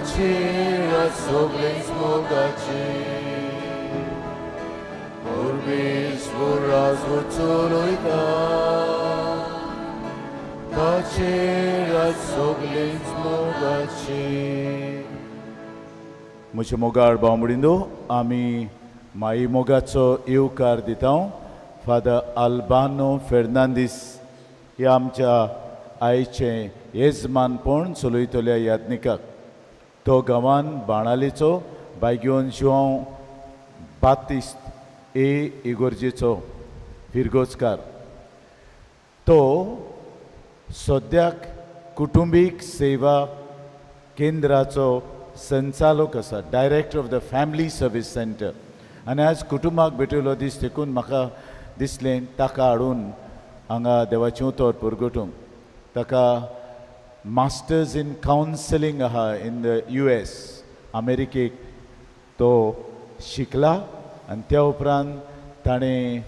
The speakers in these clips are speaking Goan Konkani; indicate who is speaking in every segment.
Speaker 1: ताची रात सगळींच मोगाची परमेश्वर राजवट चलयता ताची रात सगळींच मोगाची.
Speaker 2: म्हजे मोगाळ भाव-भयणींनो, आमी माई मोगाचो येवकार दिता. फादर अल्बानो फेर्नांदीस ह्या आमच्या आयचें येजमानपण चलयतल्या याज्ञिकाक. तो गांवान बाणालेचो बायगेवन जुआंव बातिस्त ए इगोर्जेचो फिरगोजकार. तो सद्याक कुटुंबीक सेवा केंद्राचो संचालक आसा, director of the family service centre. आनी आज कुटुंबाक भेटयलो दीस देखून म्हाका दिसलें ताका हाडून हांगा देवाचें उतर परगटूंक. ताका मास्टर्स इन कावन्सिलींग आहा इन the US, अमेरिकेक तो शिकला आनी त्या उपरांत ताणें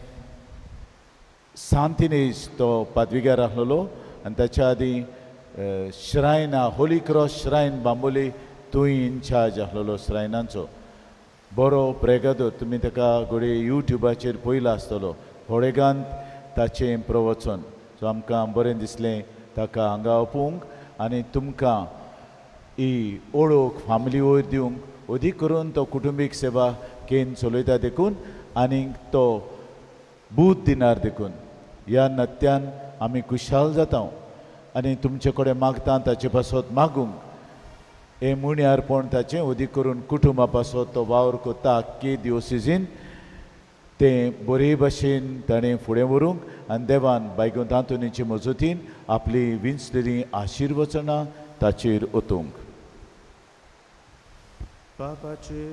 Speaker 2: सांतिनेज तो पादविगार आसलेलो आनी ताच्या आदीं shrine Holi cross shrine Bambolim थंय इनचार्ज आसलेलो श्रायनांचो. बरो प्रेगादोर, तुमी ताका घडये युट्यूबाचेर पयला आसतलो होडेगांत ताचें प्रवचन. सो आमकां बरें दिसलें ताका हांगा आपोवंक आनी तुमकां ही ओळख फामिली वयर दिवंक, अदीक करून तो कुटुंबीक सेवा केंद्र चलयता देखून आनीक तो बूथ दिनार देखून ह्या नात्यान आमी खुशाल जाता आनी तुमचे कडेन मागता ताचे पासत मागूंक हें मुण्यारपण ताचें अदीक करून कुटुंबा पासत तो वावर करता आख्खे दिवसीजीन तें बरे भाशेन ताणें फुडें व्हरूंक आनी देवान बायगून तांतोनीचे मजतीन आपली विंचलेलीं आशिर्वचनां ताचेर ओतूंक.
Speaker 3: बापाचे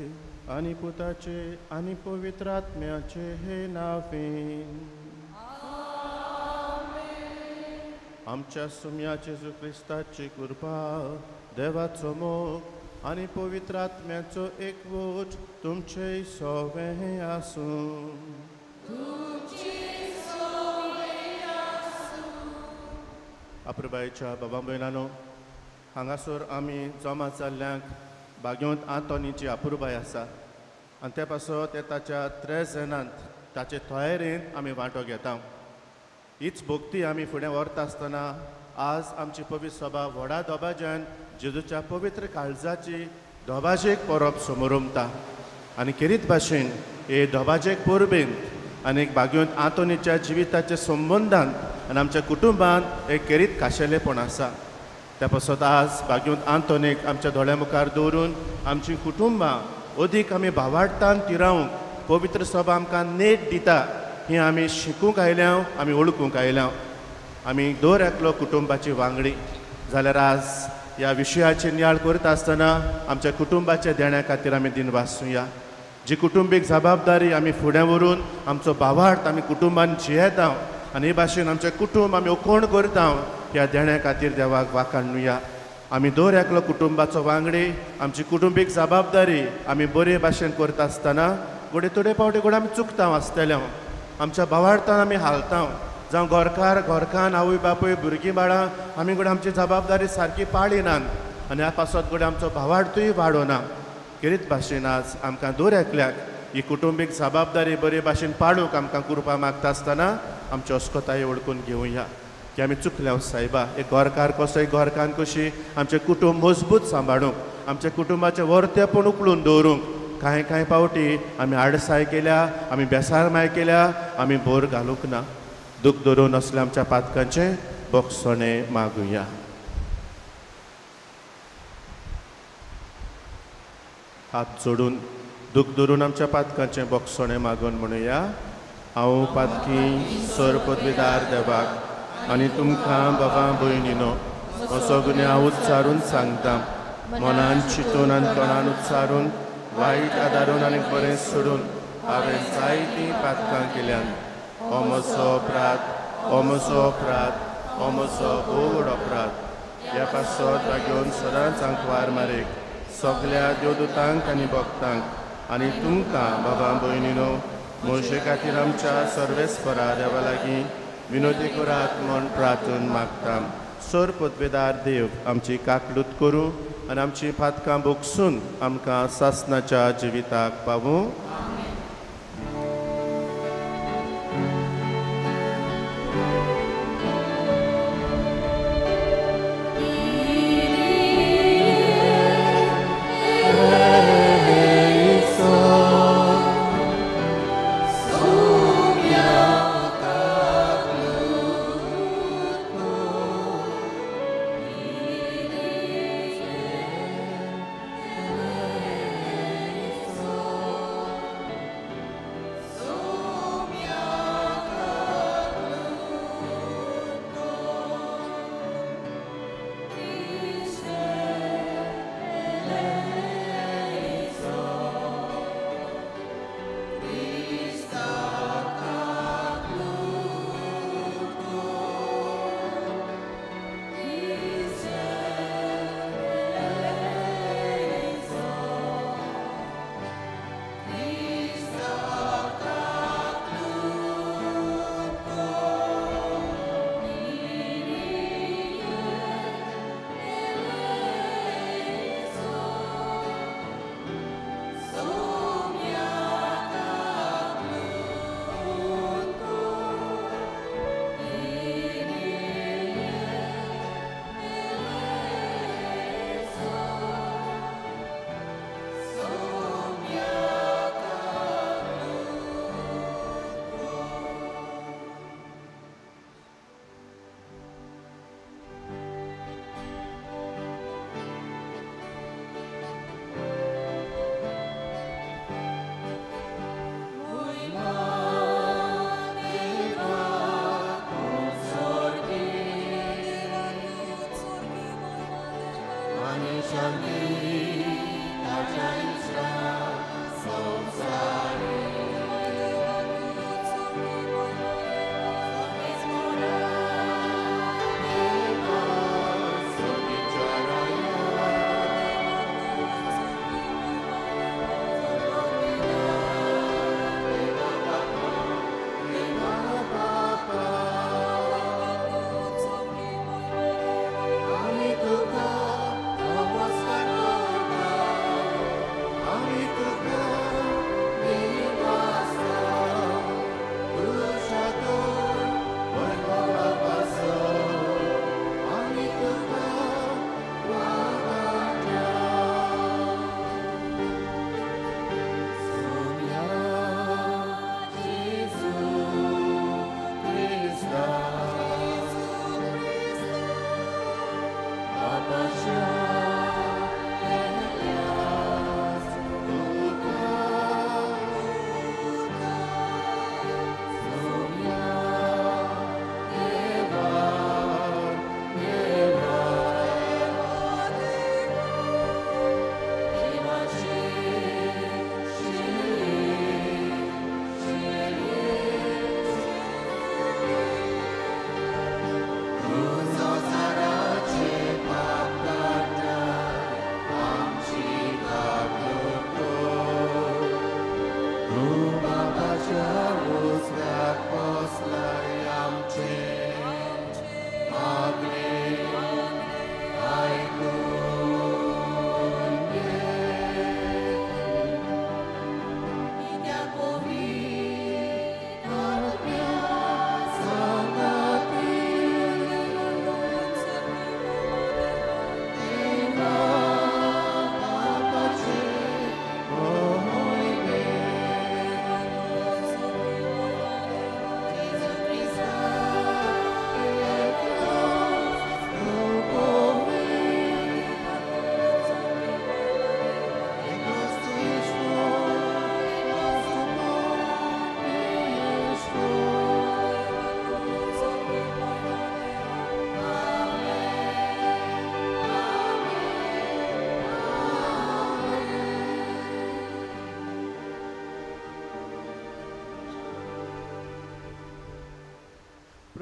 Speaker 3: आनी पुताचे आनी पवित्र आत्म्याचे हे नांवान आमच्या सुम्या जेजू क्रिस्ताची कृपा, देवाचो मोग आनी पवित्र आत्म्याचो एकवट तुमचे सवे आसूं. अप्रुबायच्या बाबा भयणानो, हांगासर आमी जमा जाल्ल्यांक बागेवंत आंतोनीची अपुरबाय आसा आनी ते पासत ताच्या त्रेजनांत ताचे तयारेंत आमी वांटो घेता. हीच भक्ती आमी फुडें व्हरता आसतना आज आमची पवित्र सभा व्हडा दबाज्यान जेजूच्या पवित्र काळजाची दबाजेक परब समोरमता आनी खेरीत भाशेन हे दबाजेक परबेंत आनी बागेवंत आंतोनीच्या जिविताच्या संबंदांत आनी आमच्या कुटुंबांत एक खेरीत खाशेलेपण आसा. त्या पासत आज बागेवंत आंतोनीक आमच्या दोळ्या मुखार दवरून आमची कुटुंबां अदीक आमी भावार्थान तिरावंक पवित्र सभा आमकां नेट दिता ही आमी शिकूंक आयल्या, आमी वळखूंक आयल्या. आमी दर एकलो कुटुंबाची वांगडी जाल्यार आज ह्या विशयाचेर नियाळ करता आसतना आमच्या कुटुंबाच्या देण्या खातीर आमी दिनवासुया. जी कुटुंबीक जबाबदारी आमी फुडें व्हरून आमचो भावार्थ आमी कुटुंबान जियेता आनी हे भाशेन आमचें कुटुंब आमी ओकोण करता ह्या देण्या खातीर देवाक वाखाणुया. आमी दर एकलो कुटुंबाचो वांगडी आमची कुटुंबीक जबाबदारी आमी बरे भाशेन करता आसतना घडये थोडे फावटी घडये आमी चुकता आसतले, आमच्या भावार्थान आमी हालता, जावं घरकार घरकान्न आवय बापूय भुरगीं बाळां आमी घडये आमची जबाबदारी सारकी पाळिनात आनी ह्या पासत घडये आमचो भावार्थूय वाडोना. खेरीत भाशेन आज आमकां दर एकल्याक ही कुटुंबीक जबाबदारी बरे भाशेन पाळूंक आमकां कृपा मागता आसतना आमची अस्कताय वळखून घेवया की आमी चुकल्या सायबा. एक घरकार कसो एक घरकान्न कशी आमचें कुटुंब मजबूत सांबाळूंक, आमच्या कुटुंबाचें वर्तेपण उखलून दवरूंक कांय कांय फावटी आमी आडसाय केल्या, आमी बेसारमाय केल्या, आमी भर घालूंक ना. दूख धरून असल्या आमच्या पातकांचें बोगसणें मागुया. हात जोडून दूख धरून आमच्या पातकांचें बोगसणें मागून म्हणुया. हांव पातकी सर पदवीदार देवाक आनी तुमकां बाबा भयणीनो असो गुन्यांव उच्चारून सांगता, मनान चिंतून आनी तोंडान उच्चारून वायट आदारून आनी बरें सोडून हांवें जायतीं पातकां केल्यान. हो म्हजो अपराध, हो म्हजो अपराध, हो म्हजो व्हड अपराध. ह्या पासत बागेवन सदांच आंकवार मारेक सगल्या देवदूतांक आनी भक्तांक आनी तुमकां बाबा भयणीनो म्हजे खातीर आमच्या सर्वेस्परा देवा लागीं विनोदी करात म्हूण प्रार्थन मागता. सर पदवेदार देव आमची काकलूत करूं आनी आमची पातकां भोगसून आमकां सासनाच्या जिविताक पावूं.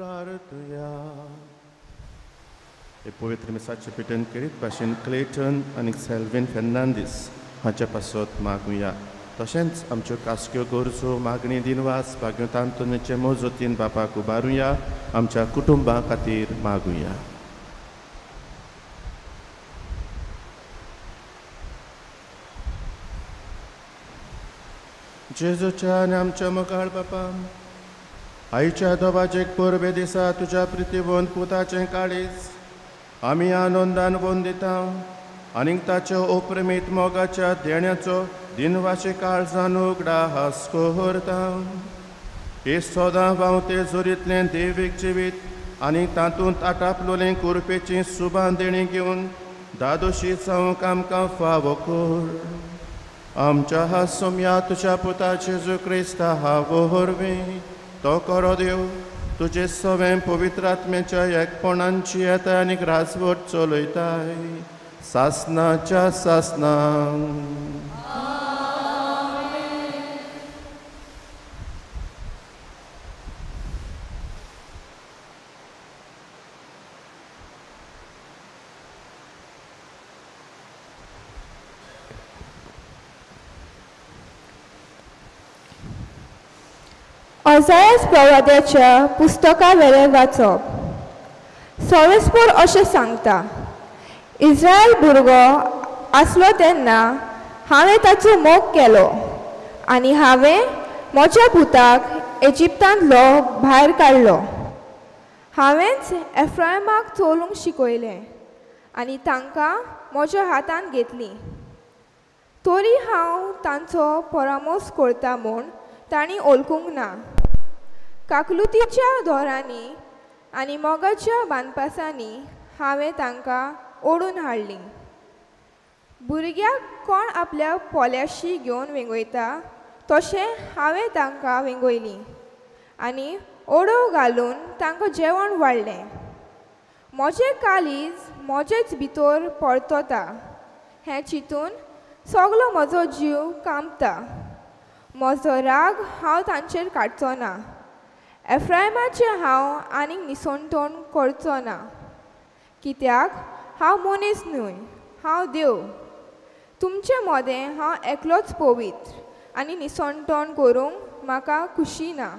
Speaker 3: प्रार्थुया. हे पवित्र मिसाचे पिटन करीत भाशेन क्लेटन आनी सेल्वीन फेर्नांदीस हांचे पासत मागुया. तशेंच आमच्यो कासक्यो गरजो मागणी दिनवास भाग्यवंत आंतोनीचे मजतीन बापाक उबारुया. आमच्या कुटुंबा खातीर मागुया. जेजूच्या आनी आमच्या मुखार बापा आईच्या दोबाचेक परबे दिसा तुज्या प्रितीवंत पुताचें काळीज आमी आनंदान वंदिता आनीक ताच्या ओप्रेमीत मोगाच्या देण्याचो दिनवाशी काळजान उगडास करता. हे सदां व्हांवते जोरींतलें देवीक जिवीत आनी तातूंत आटापलोलें कुरपेची सुबान देणी घेवन दादोशी जावंक आमकां फावो कर. आमच्या हासोम्या तुज्या पुता जेजू क्रिस्ता वरवीं तो करो देव तुजे सवें पवित्र आत्म्याच्या एकपणांची येता आनी राजवट चलयताय सासनाच्या सासनां.
Speaker 4: ओजायस प्रवाद्याच्या पुस्तका वेलें वाचप. सोवेस्पोर अशें सांगता, इस्रायल भुरगो आसलो तेन्ना हांवें ताचो मोग केलो आनी हांवें म्हज्या पुताक इजिप्तांतलो भायर काडलो. हांवेंच एफ्रायमाक चलूंक शिकयलें आनी तांकां म्हज्या हातांत घेतलीं. तरी हांव तांचो परामोस करता म्हूण तांणी ओळखूंक ना. काकलुतीच्या दोरांनी आनी मोगाच्या बांदपासांनी हांवें तांकां ओडून हाडलीं. भुरग्याक कोण आपल्या पोल्याशी घेवन वेंगयता तशें हांवें तांकां वेंगयलीं आनी ओडो घालून तांकां जेवण वाडलें. म्हजें काळीज म्हजेच भितर परतता हें चिंतून सगलो म्हजो जीव कांपता. म्हजो राग हांव तांचेर काडचो ना. एफ्रायमाचें हांव आनीक निसणतोण करचो ना, कित्याक हांव मनीस न्हय, हांव देव. तुमचे मदें हांव एकलोच पवित्र आनी निसणतोण करूंक म्हाका खुशी ना.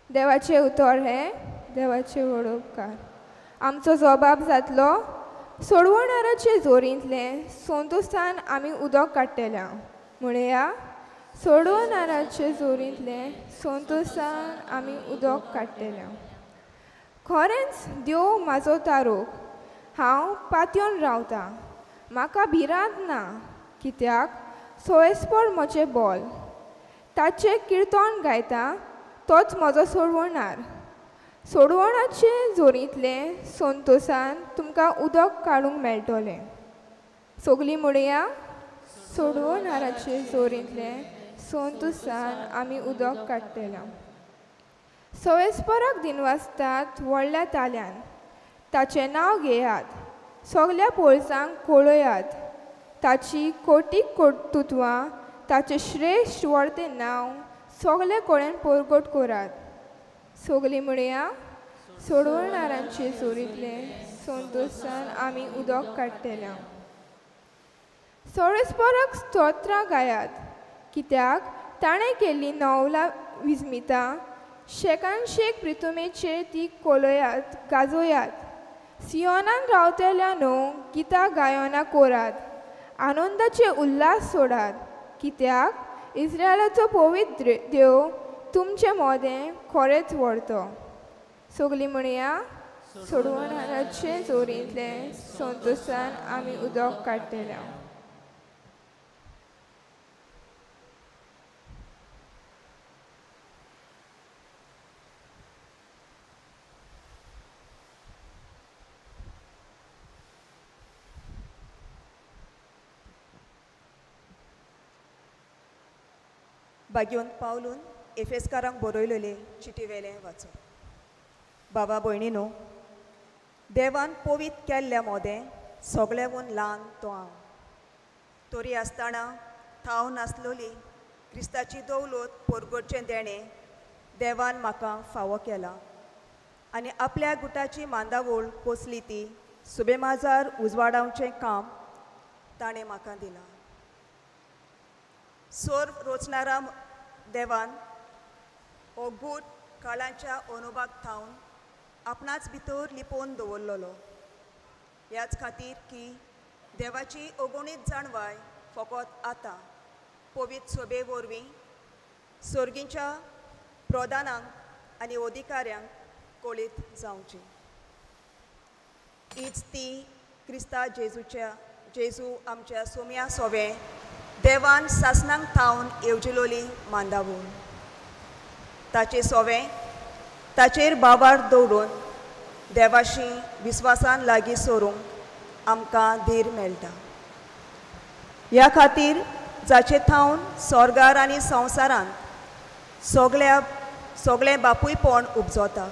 Speaker 4: देवाचें उतर हें देवाचें व्हड उपकार. आमचो जबाब जातलो सोडवणाराचे जोरींतलें संतोसान आमी उदक काडटले. म्हणया, सोडवणाराचे जोरींतलें संतोसान आमी उदक काडटले. खरेंच देव म्हाजो तारोक, हांव पातयेवन रावतां, म्हाका भिरांत ना, कित्याक सोयेस्पोर म्हजें बोल. ताचें किर्तन गायता तोच म्हजो सोडवणार. सोडवणाचे जोरींतलें संतोसान तुमकां उदक काडूंक मेळटलें. सगलीं म्हणया, सोडवणाराचे जोरींतलें संतोसान आमी उदक काडटले. सोयेस्पोराक दिनवासतात व्हडल्या ताल्यान, ताचें नांव घेयात, सगल्या पोळसांक कळयात. ताची कोटीक कर्तुत्वां, ताचें श्रेश्ठ वर्तें नांव सगले कडेन परगट करात. सगलीं म्हणया, सोडवणारांचे जोरींतलें संतोसान आमी उदक काडटले. सोरेस्पोराक स्तोत्रां गायात, कित्याक ताणें केल्ली नवला विस्मितां शेकानशेक प्रितुमेचेर ती कोलयात गाजोयात. सियोनान रावतल्या न्हू गितां गायनां कोरात, आनंदाचे उल्हास सोडात, कित्याक इस्रायलाचो पवित्र देव तुमचे मोदें खरेंच व्हरतो. सगलीं म्हणया, सोडवणाराचे जोरींतलें संतोसान आमी उदक काडटले.
Speaker 5: बागेवन पावलून एफेसकारांक बरयलेले चिटी वेलें वाचो. बाबा भयणीनो, देवान पवीत केल्ल्या मोदें सगळ्यावून ल्हान तो हांव. तरी आसतना थाव नासलोली क्रिस्ताची दौलत परगटचें देणें देवान म्हाका फावो केलां आनी आपल्या गुटाची मांदावळ कसली ती सुबेमाजार उजवाडावचें काम ताणें म्हाका दिलां. सोर रोचणारा देवान हो गूट काळाच्या अनुभाग थावन आपणाच भितर लिपोवन दवरलेलो. ह्याच खातीर की देवाची अगणीत जाणवाय फकत आतां पवित्र सभे वरवीं सर्गींच्या प्रधानांक आनी अधिकाऱ्यांक कळीत जावची. हीच ती क्रिस्ता जेजूच्या जेजू आमच्या सोम्या सोवे देवान सासनांक थावन येवजिलोली मांदावून ताचे सोवे ताचेर बाबार दवरून देवाशी विस्वासान लागीं सरूंक आमकां धीर मेळटा. ह्या खातीर जाचे थावन स्वर्गार आनी संवसारांत सगळें बापूयपण उपजता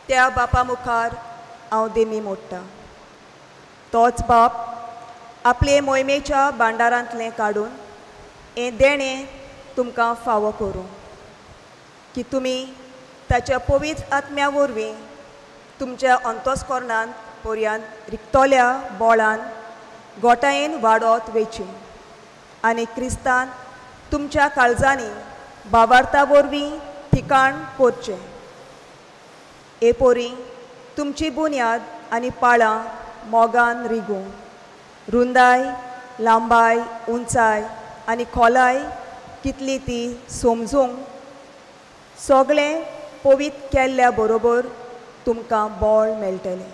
Speaker 5: त्या बापा मुखार हांव देमी मोडटा. तोच बाप आपले मोहिमेच्या भांडारांतलें काडून हें देणें तुमकां फावो करूं की तुमी ताच्या पवित्र आत्म्या वरवीं तुमच्या अंतस्करणांत पर्यंत रिकतल्या बोळान गोटायेन वाडत वेची आनी क्रिस्तान तुमच्या काळजांनी बावार्ता वरवीं ठिकाण करचें. हे पोरी तुमची बुन्याद आनी पाळां मोगान रिगूं, रुंदाय, लांबाय, उंचाय आनी खोलाय कितली ती समजूंक सगळें पवित्र केल्ल्या बरोबर तुमकां बळ मेळटलें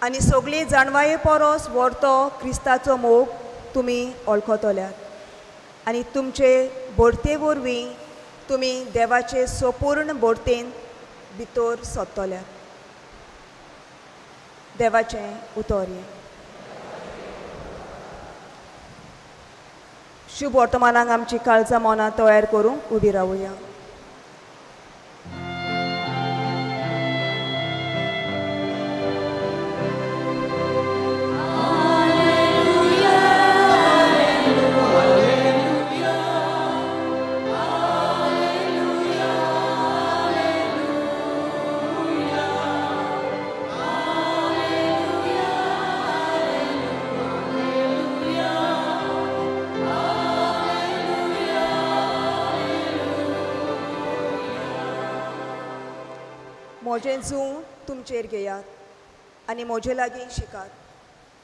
Speaker 5: आनी सगळी जाणवाये परस व्हरतो क्रिस्ताचो मोग तुमी वळखतल्यात आनी तुमचे भरते वरवीं तुमी देवाचे सपूर्ण भरतेन भितर सोदतल्यात. देवाचें उतर हें. शुभ वर्तमानाक आमची काळजां मनां तयार करूंक उबी रावया. म्हजें जूं तुमचेर घेयात आनी म्हजे लागीं शिकात,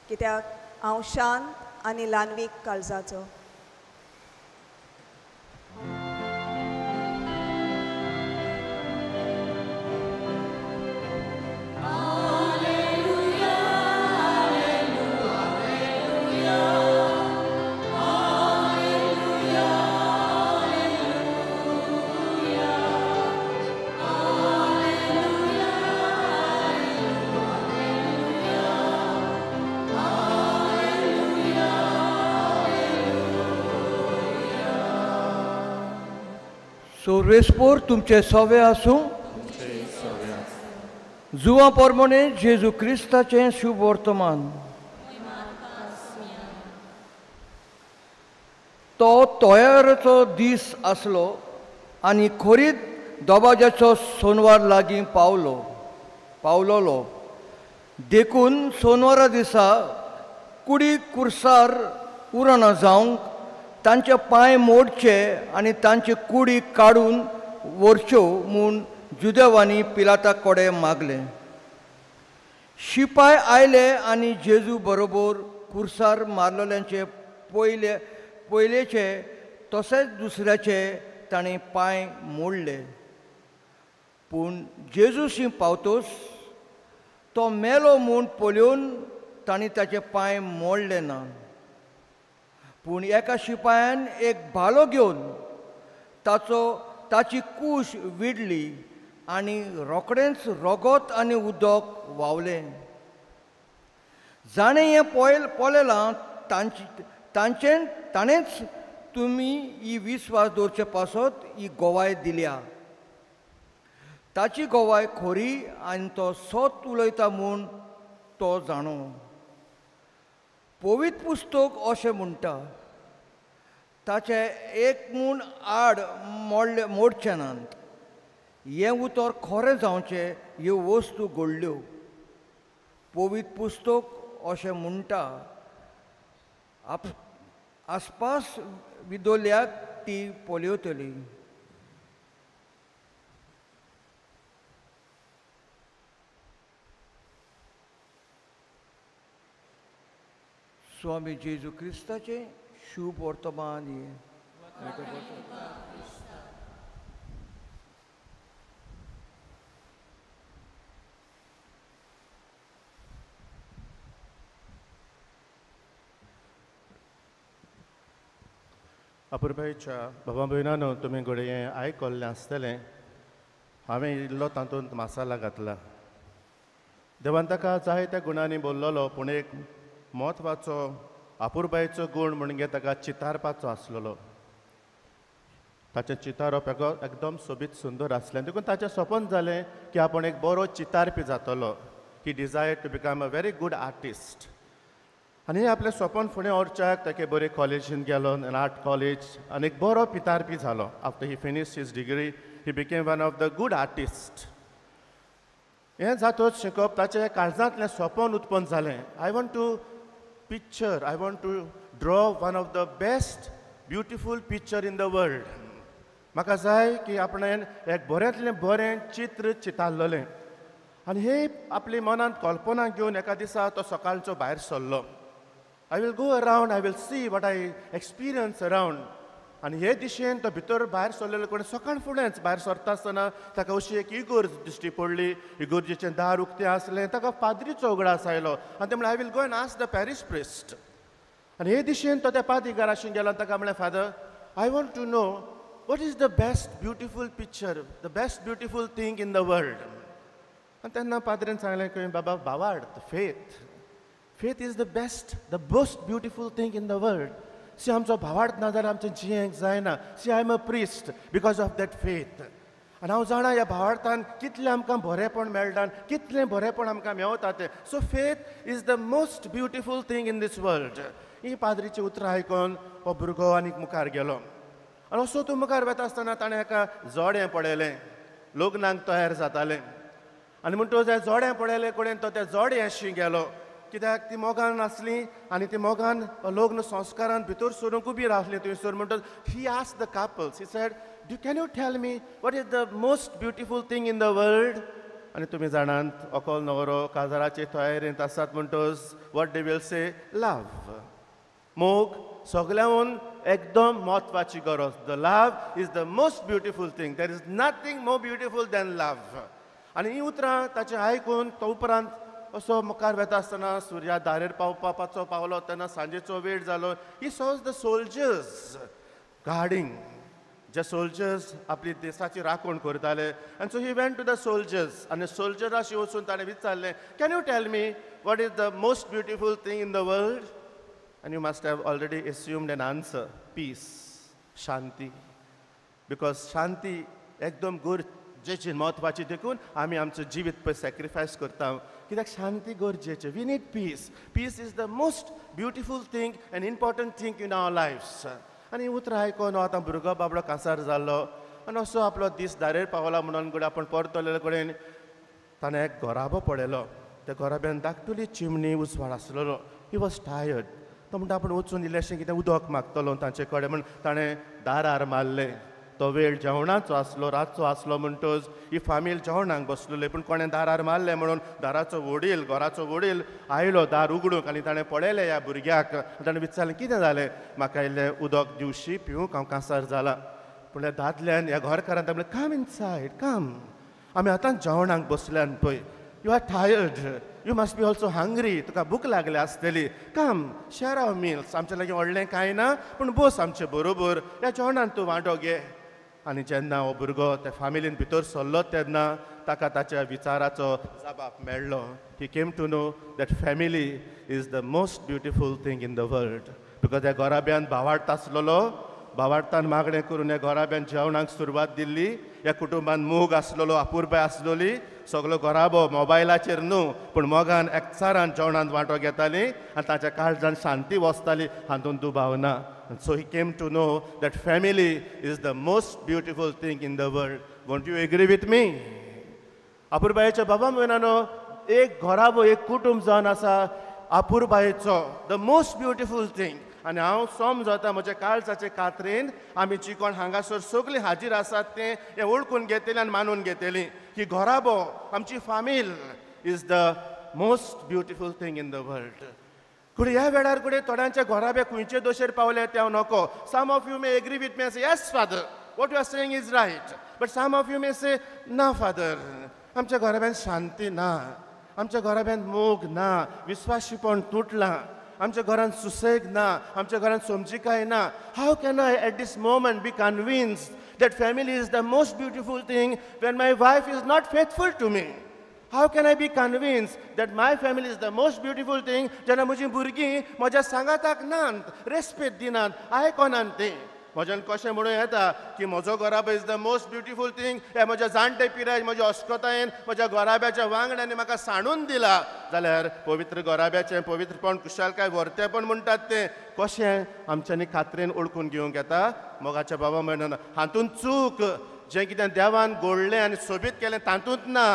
Speaker 5: कित्याक हांव शांत आनी ल्हानवीक काळजाचो.
Speaker 6: सोर्वेस्पोर तुमचे सवे आसूं. जुवां प्रमाणे जेजू क्रिस्ताचें शुभ वर्तमान. तो तयारेचो दीस आसलो आनी खोरीत दबाज्याचो सोनवार लागीं पावलोलो. देखून सोनवारा दिसा कुडी कुर्सार उरना जावंक तांचे पांय मोडचे आनी तांची कुडी काडून व्हरच्यो म्हूण जुदेवांनी पिलाता कडेन मागलें. शिपाय आयले आनी जेजू बरोबर कुर्सार मारलेल्यांचे पयलेचे तशेंच दुसऱ्याचे ताणें पांय मोडले. पूण जेजूशी पावतोच तो मेलो म्हूण पळोवन तांणी ताचे पांय मोडले ना. पूण एका शिपायान एक भालो घेवन ताची कूश विडली आनी रोखडेंच रगत आनी उदक व्हांवलें. जाणें हें पळयलां ताणेंच तुमी ही विस्वास दवरचे पासत ही गोवाय दिल्या. ताची गोवाय खोरी आनी तो सत उलयता म्हूण तो जाणो. पवित्र पुस्तक अशें म्हणटा, ताचें एक म्हूण आड मोडचें नात. हें उतर खरें जावचें ह्यो वस्तू घडल्यो. पवित्र पुस्तक अशें म्हणटा, आसपास विदोल्याक ती पळयतली. स्वामी जेजू क्रिस्ताचें शुभ वर्तमान हें.
Speaker 3: अपुरबायेच्या बाबा भयणानो, तुमी घडये आयकल्लें आसतलें, हांवें इल्लो तातूंत मसाला घातला. देवान ताका जायत्या गुणांनी बोल्लोलो, पूण एक म्हत्वाचो अपुरबायेचो गूण म्हणजे ताका चितारपाचो आसलेलो. ताचें चितारप एकदम सोबीत सुंदर आसलें, देखून ताचें सपन जालें की आपूण एक बरो चितारपी जातलो. He desire to become a very good artist. आनी आपलें सपन फुडें व्हरच्याक ताका बरे कॉलेजीन गेलो, आर्ट कॉलेज, आनी एक बरो पितारपी जालो. After he finish his degree he became one of the good artist. हें जातच शिकप ताचें काळजांतलें सपन उत्पन्न जालें. I want to picture, I want to draw one of the best beautiful picture in the world. म्हाका जाय की आपणें एक बऱ्यांतलें बरें चित्र चितारलें. आनी हे आपली मनांत कल्पना घेवन एका दिसा तो सकाळचो भायर सरलो. I will go around, I will see what I experience around. आनी हे दिशेन तो भितर भायर सरलेलो कडेन सकाळ फुडेंच भायर सरता आसतना ताका अशी एक इगोर्ज दिश्टी पडली. इगोर्जेचें दार उक्तें आसलें. ताका पाद्रीचो उगडास आयलो आनी ते म्हणलें, I will go and ask the parish priest. आनी हे दिशेन तो त्या पाद्री घराशी गेलो आनी ताका म्हणलें, Father, I want to know what is the best beautiful picture, the best beautiful thing in the world. आनी तेन्ना पाद्रीन सांगलें की बाबा, भावार्थ, faith. Faith is the best, the most beautiful thing in the world. See, आमचो भावार्थ ना जाल्यार आमचें जियेंक जायना. See, I am a priest because of that faith. आनी हांव जाणा ह्या भावार्थान कितलें आमकां बरेंपण मेळटा, कितलें बरेंपण आमकां मेवता तें. So faith is the most beautiful thing in this world. ही पाद्रीचीं उतरां आयकून हो भुरगो आनीक मुखार गेलो. आनी असो तूं मुखार वता आसतना ताणें एका जोडें पळयलें, लग्नाक तयार जातालें. आनी म्हणटकच हें जोडें पळयले कडेन तो त्या जोड्याशी गेलो, कित्याक ती मोगान आसली आनी ती मोगान लग्न संस्कारान भितर सरूंक उबी रावली थंयसर. म्हणटकच he ask the couples, he said, can you tell me what is the most beautiful thing in the world? आनी तुमी जाणात, अकल न्हवरो काजाराचे तयारेंत आसात म्हणटकच what they will say, love. मोग सगळ्याहून एकदम म्हत्वाची गरज. The love is the most beautiful thing. There is nothing more beautiful than love. आनी ही उतरां ताचें आयकून तो उपरांत असो मुखार वता आसतना सुर्या दारेर पावपाचो पावलो तेन्ना सांजेचो वेळ जालो. He saws the soldiers guarding, J soldiers आपली देशाची राखण करताले. आनी so he went to the soldiers आनी सोल्जराशी वचून ताणें विचारलें, can you tell me what is the most beautiful thing in the world? And you must have already assumed an answer, peace, Shanti. Because शांती एकदम गरजेची, म्हत्वाची. देखून आमी आमचें जिवीत पळय सॅक्रिफायस करता, कित्याक शांती गरजेची. We need peace. Peace is the most beautiful thing and important thing in our lives. आनी उतरां आयकून आतां भुरगो बाबडो कांसार जाल्लो आनी असो आपलो दीस दारेर पावला म्हणून कडेन आपूण परतले कडेन ताणें एक घराबो पळयलो. त्या घराब्यान धाकटुली चिमणी उजवाड आसलेलो. He was tired. तो म्हणटा आपूण वचून इल्लेशें कितें उदक मागतलो तांचे कडेन म्हण ताणें दारार मारलें. तो वेळ जेवणाचो आसलो, रातचो आसलो म्हणटच ही फामील जेवणाक बसलेली, पूण कोणें दारार मारलें म्हणून दाराचो वडील, घराचो वडील आयलो दार उगडूंक आनी ताणें पळयलें ह्या भुरग्याक. ताणें विचारलें, कितें जालें? म्हाका इल्लें उदक दिवशी पिवूंक, हांव कांसार जाला. पूण ह्या दादल्यान, ह्या घरकारान ताणें म्हणलें, कम इनसायड, कम, आमी आतां जेवणाक बसल्यान पळय. You are tired, you must be also hungry, तुका भूक लागल्या आसतली. कम, शेअर our mills. आमचे लागीं व्हडलें कांय ना, पूण बस आमचे बरोबर, ह्या जेवणान तूं वांटो घे. आनी जेन्ना हो भुरगो त्या फामिलीन भितर सरलो तेन्ना ताका ताच्या विचाराचो जबाब मेळ्ळो. He came to know that family is the most beautiful thing in the world. Because ह्या घराब्यान भावार्थ आसलेलो, भावार्थान मागणें करून ह्या घराब्यान जेवणाक सुरवात दिल्ली. ह्या कुटुंबान मोग आसलेलो, अपुरबाय आसलेली. सगलो घराबो मोबायलाचेर न्हू, पूण मोगान एकचारान जेवणांत वांटो घेताली आनी ताच्या काळजान शांती वसताली, हातूंत दुबाव ना. So he came to know that family is the most beautiful thing in the world. Won't you agree with me? अपुरबायेच्या बाबा म्हयन्यानो, एक घराबो, एक कुटुंब जावन आसा अपुरबायेचो, the most beautiful thing. आनी हांव समजता म्हज्या काळजाचे कात्रेन आमी जी कोण हांगासर सगळीं हाजीर आसात तें हें वळखून घेतली आनी मानून घेतली की घराबो, आमची फामील is the most beautiful thing in the world. पूण ह्या वेळार कडेन थोड्यांच्या घराबे खंयचे दोशेर पावले ते हांव नको. Some of you may agree with me, yes father, what you are saying is right. But some of you may say, ना फादर, आमच्या घराब्यांत शांती ना, आमच्या घराब्यांत मोग ना, विस्वाशीपण तुटलां, आमच्या घरांत सुसेग ना, आमच्या घरांत समजिकाय ना. How can I at this moment be convinced that family is the most beautiful thing when my wife is not faithful to me? How can I be convinced that my family is the most beautiful thing जेन्ना म्हजीं भुरगीं म्हज्या सांगाताक नात, रेस्पेद दिनात, आयकनात तीं? म्हज्यान कशें म्हणूं येता की म्हजो घराबो is the most beautiful thing? हे म्हज्या जाणटे पिराय म्हज्या अस्कतायेन म्हज्या घराब्याच्या वांगड्यांनी म्हाका सांडून दिला जाल्यार पवित्र घराब्याचें पवित्रपण, कुशालकाय, व्हरतेपण म्हणटात तें कशें आमच्यांनी खात्रेन ओळखून घेवंक येता? मोगाच्या बाबा म्हणून हातूंत चूक जें कितें देवान घडलें आनी सोबीत केलें तातूंत ना,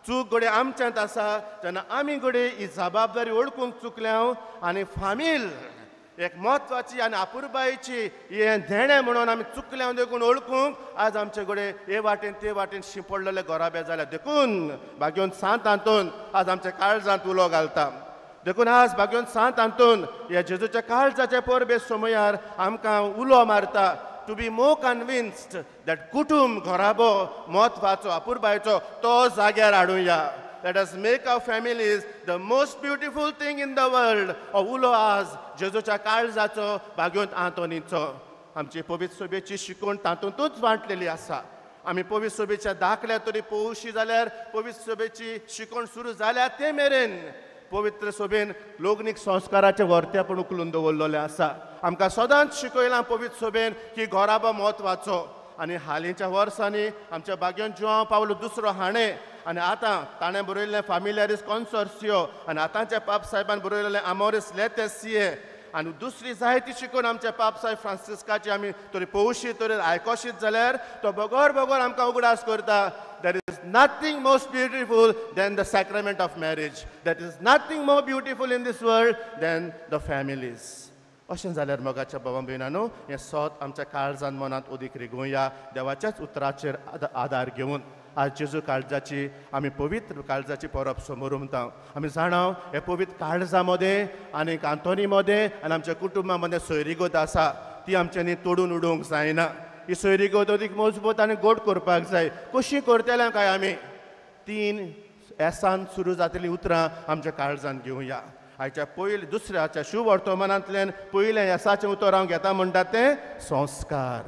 Speaker 3: चूक घडये आमच्यांत आसा. जेन्ना आमी घडये ही जबाबदारी ओळखूंक चुकल्या आनी फामील एक म्हत्वाची आनी आपुरबायेची हें देणें म्हणून आमी चुकल्या देखून ओळखूंक आज आमचे कडेन हे वाटेन ते वाटेन शिंपडलेले घराबे जाल्या. देखून भाग्योन सांत आंतोन आज आमच्या काळजांत उलो घालता. देखून आज भाग्योन सांत आंतोन ह्या जेजूच्या काळजाचे परबे समयार आमकां उलो मारता to be more convinced that कुटुंब, घराबो म्हत्वाचो, आपुरबायेचो, तो जाग्यार हाडुया. Let us make our families the most beautiful thing in the world. हो उलो आज जेजूच्या काळजाचो, भाग्योन आंतोनीचो. आमची पवित्र सभेची शिकवण तातूंतच वांटलेली आसा. आमी पवित्र सभेच्या दाखल्या तरी पळोवशी जाल्यार पवित्र सभेची शिकवण सुरू जाल्या ते मेरेन पवित्र सभेन लग्नीक संस्काराचें व्हरतेपण उखलून दवरलेलें आसा. आमकां सदांच शिकयलां पवित्र सभेन की घराबो म्हत्वाचो. आनी हालींच्या वर्सांनी आमच्या भाग्योन जुआंव पावलो दुसरो हाणें आनी आतां ताणें बरयल्लें फामिलियारीस कॉन्सोर्सियो आनी आतांच्या पाप साहेबान बरयलेलें आमोरीस लेतेसिये आनी दुसरी जायती शिकून आमच्या पाप साहेब फ्रांसिस्काची आमी तरी पळोवशी तरी आयकोशीत जाल्यार तो बगर बगर आमकां उगडास करता there is nothing most beautiful than the sacrament of marriage. There is nothing more beautiful in this world than the families. अशें जाल्यार मोगाच्या बाबा भयणांनो, हें सोत आमच्या काळजान मनांत ओदीक रिगोवया देवाच्याच उतराचेर आदार घेवन. आज जेजू काळजाची आमी पवित्र काळजाची परब समोर उमता. आमी जाणा हे पवित्र काळजा मदें आनी आंतोनी मदें आनी आमच्या कुटुंबा मदें सोयरीगत आसा, ती आमच्यांनी तोडून उडोवंक जायना. ही सोयरीगत अदीक मजबूत आनी गोड करपाक जाय. कशी करतले काय आमी? 3 एसान सुरू जातलीं उतरां आमच्या काळजान घेवया. आयच्या पयलीं दुसऱ्याच्या शुभ वर्तमानांतल्यान पयलें येसाचें उतर हांव घेता म्हणटा तें संस्कार.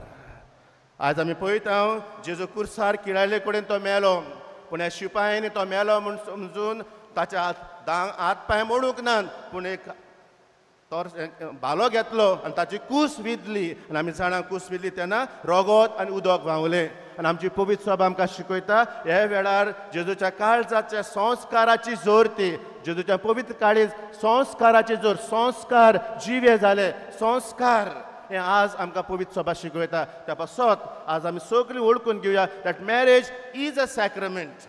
Speaker 3: आज आमी पळयता जेजू कुर्सार किळायले कडेन तो मेलो, पूण ह्या शिपायांनी तो मेलो म्हूण समजून ताच्या हात पांय मोडूंक नात, पूण एक तर भालो घेतलो आनी ताची कूस विदली. आनी आमी जाणा कूस विदली तेन्ना रगत आनी उदक व्हांवलें. आनी आमची पवित्र सभा आमकां शिकयता ह्या वेळार जेजूच्या काळजाच्या संस्काराची जोर, ती जेजूच्या पवित्र काळीज संस्काराची जोर, संस्कार जिवे जाले, संस्कार हें आज आमकां पवित्र सभा शिकयता. त्या पासत आज आमी सगळीं वळखून घेवया that marriage is a sacrament,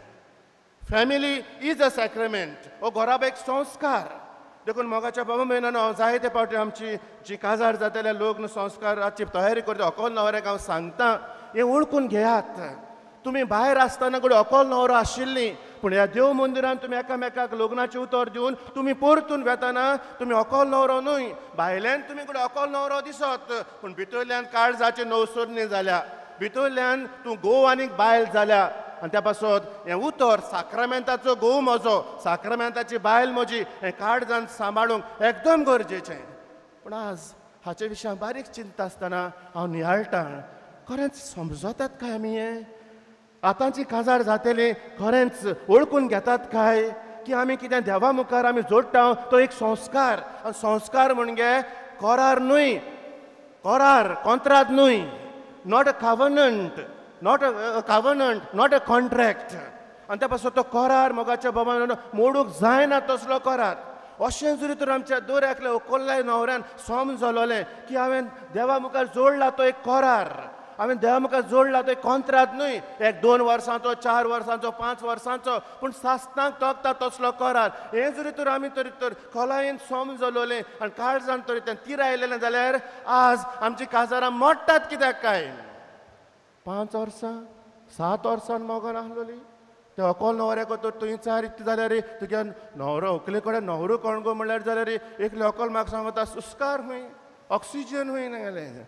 Speaker 3: family is a sacrament. हो घराबो एक संस्कार. देखून मोगाच्या बाबा भयणांनो, हांव जायते फावटी आमची जी काजार जातल्या लग्न संस्काराची तयारी करता अकोल न्हवऱ्याक हांव सांगता हें वळखून घेयात. तुमी भायर आसतना कडेन अकोल न्हवरो आशिल्लीं, पूण ह्या देव मंदिरान तुमी एकामेकाक लग्नाचें उतर दिवन तुमी परतून वेतना तुमी अकोल न्हवरो न्हय, भायल्यान तुमी कडेन अकोल न्हवरो दिसत, पूण भितरल्यान काळजाचे नवसरणी जाल्या, भितरल्यान तूं घोव आनीक बायल जाल्या. आनी त्या पासत हें उतर साक्रामेंताचो घोव म्हजो, साक्रामेंताची बायल म्हजी, हें काळजान सांबाळूंक एकदम गरजेचें. पूण आज हाचे विशीं बारीक चिंता आसतना हांव नियाळटां, खरेंच समजतात काय आमी हें? आतांची काजार जातली खरेंच वळखून घेतात काय की आमी कितें देवा मुखार आमी जोडटा तो एक संस्कार. आनी संस्कार म्हणजे करार न्हय, करार कोंत्राद न्हय, not a covenant, not a covenant, not a contract. आनी त्या पासून तो करार मोगाच्या बाबान मोडूंक जायना तसलो करार. अशें जरी तर आमच्या दर एकल्या ओकोल्ल्या न्हवऱ्यान समजलोलें की हांवें देवा मुखार जोडला तो एक करार, हांवें देवा मुखार जोडला तो एक कोंत्राद न्हय, एक 2 वर्सांचो, 4 वर्सांचो, 5 वर्सांचो, पूण सासणाक तगता तसलो करार. हें जरी तर आमी तरी तर खोलायेन समजलोलें आनी काळजान तरी तें तिरायलेलें जाल्यार आज आमची काजारां मोडटात कित्याक काय? 5 वर्सां, 7 वर्सां मोगान आसलोली, ते अकोल न्हवऱ्याक तर तूं चार इतलें जाल्यार तुज्या न्हवरो व्हंकले कडेन न्हवरो कोण गो म्हणल्यार जाल्यार एकले अकोल म्हाका सांगता सुस्कार खंय, ऑक्सिजन खंय गेलें.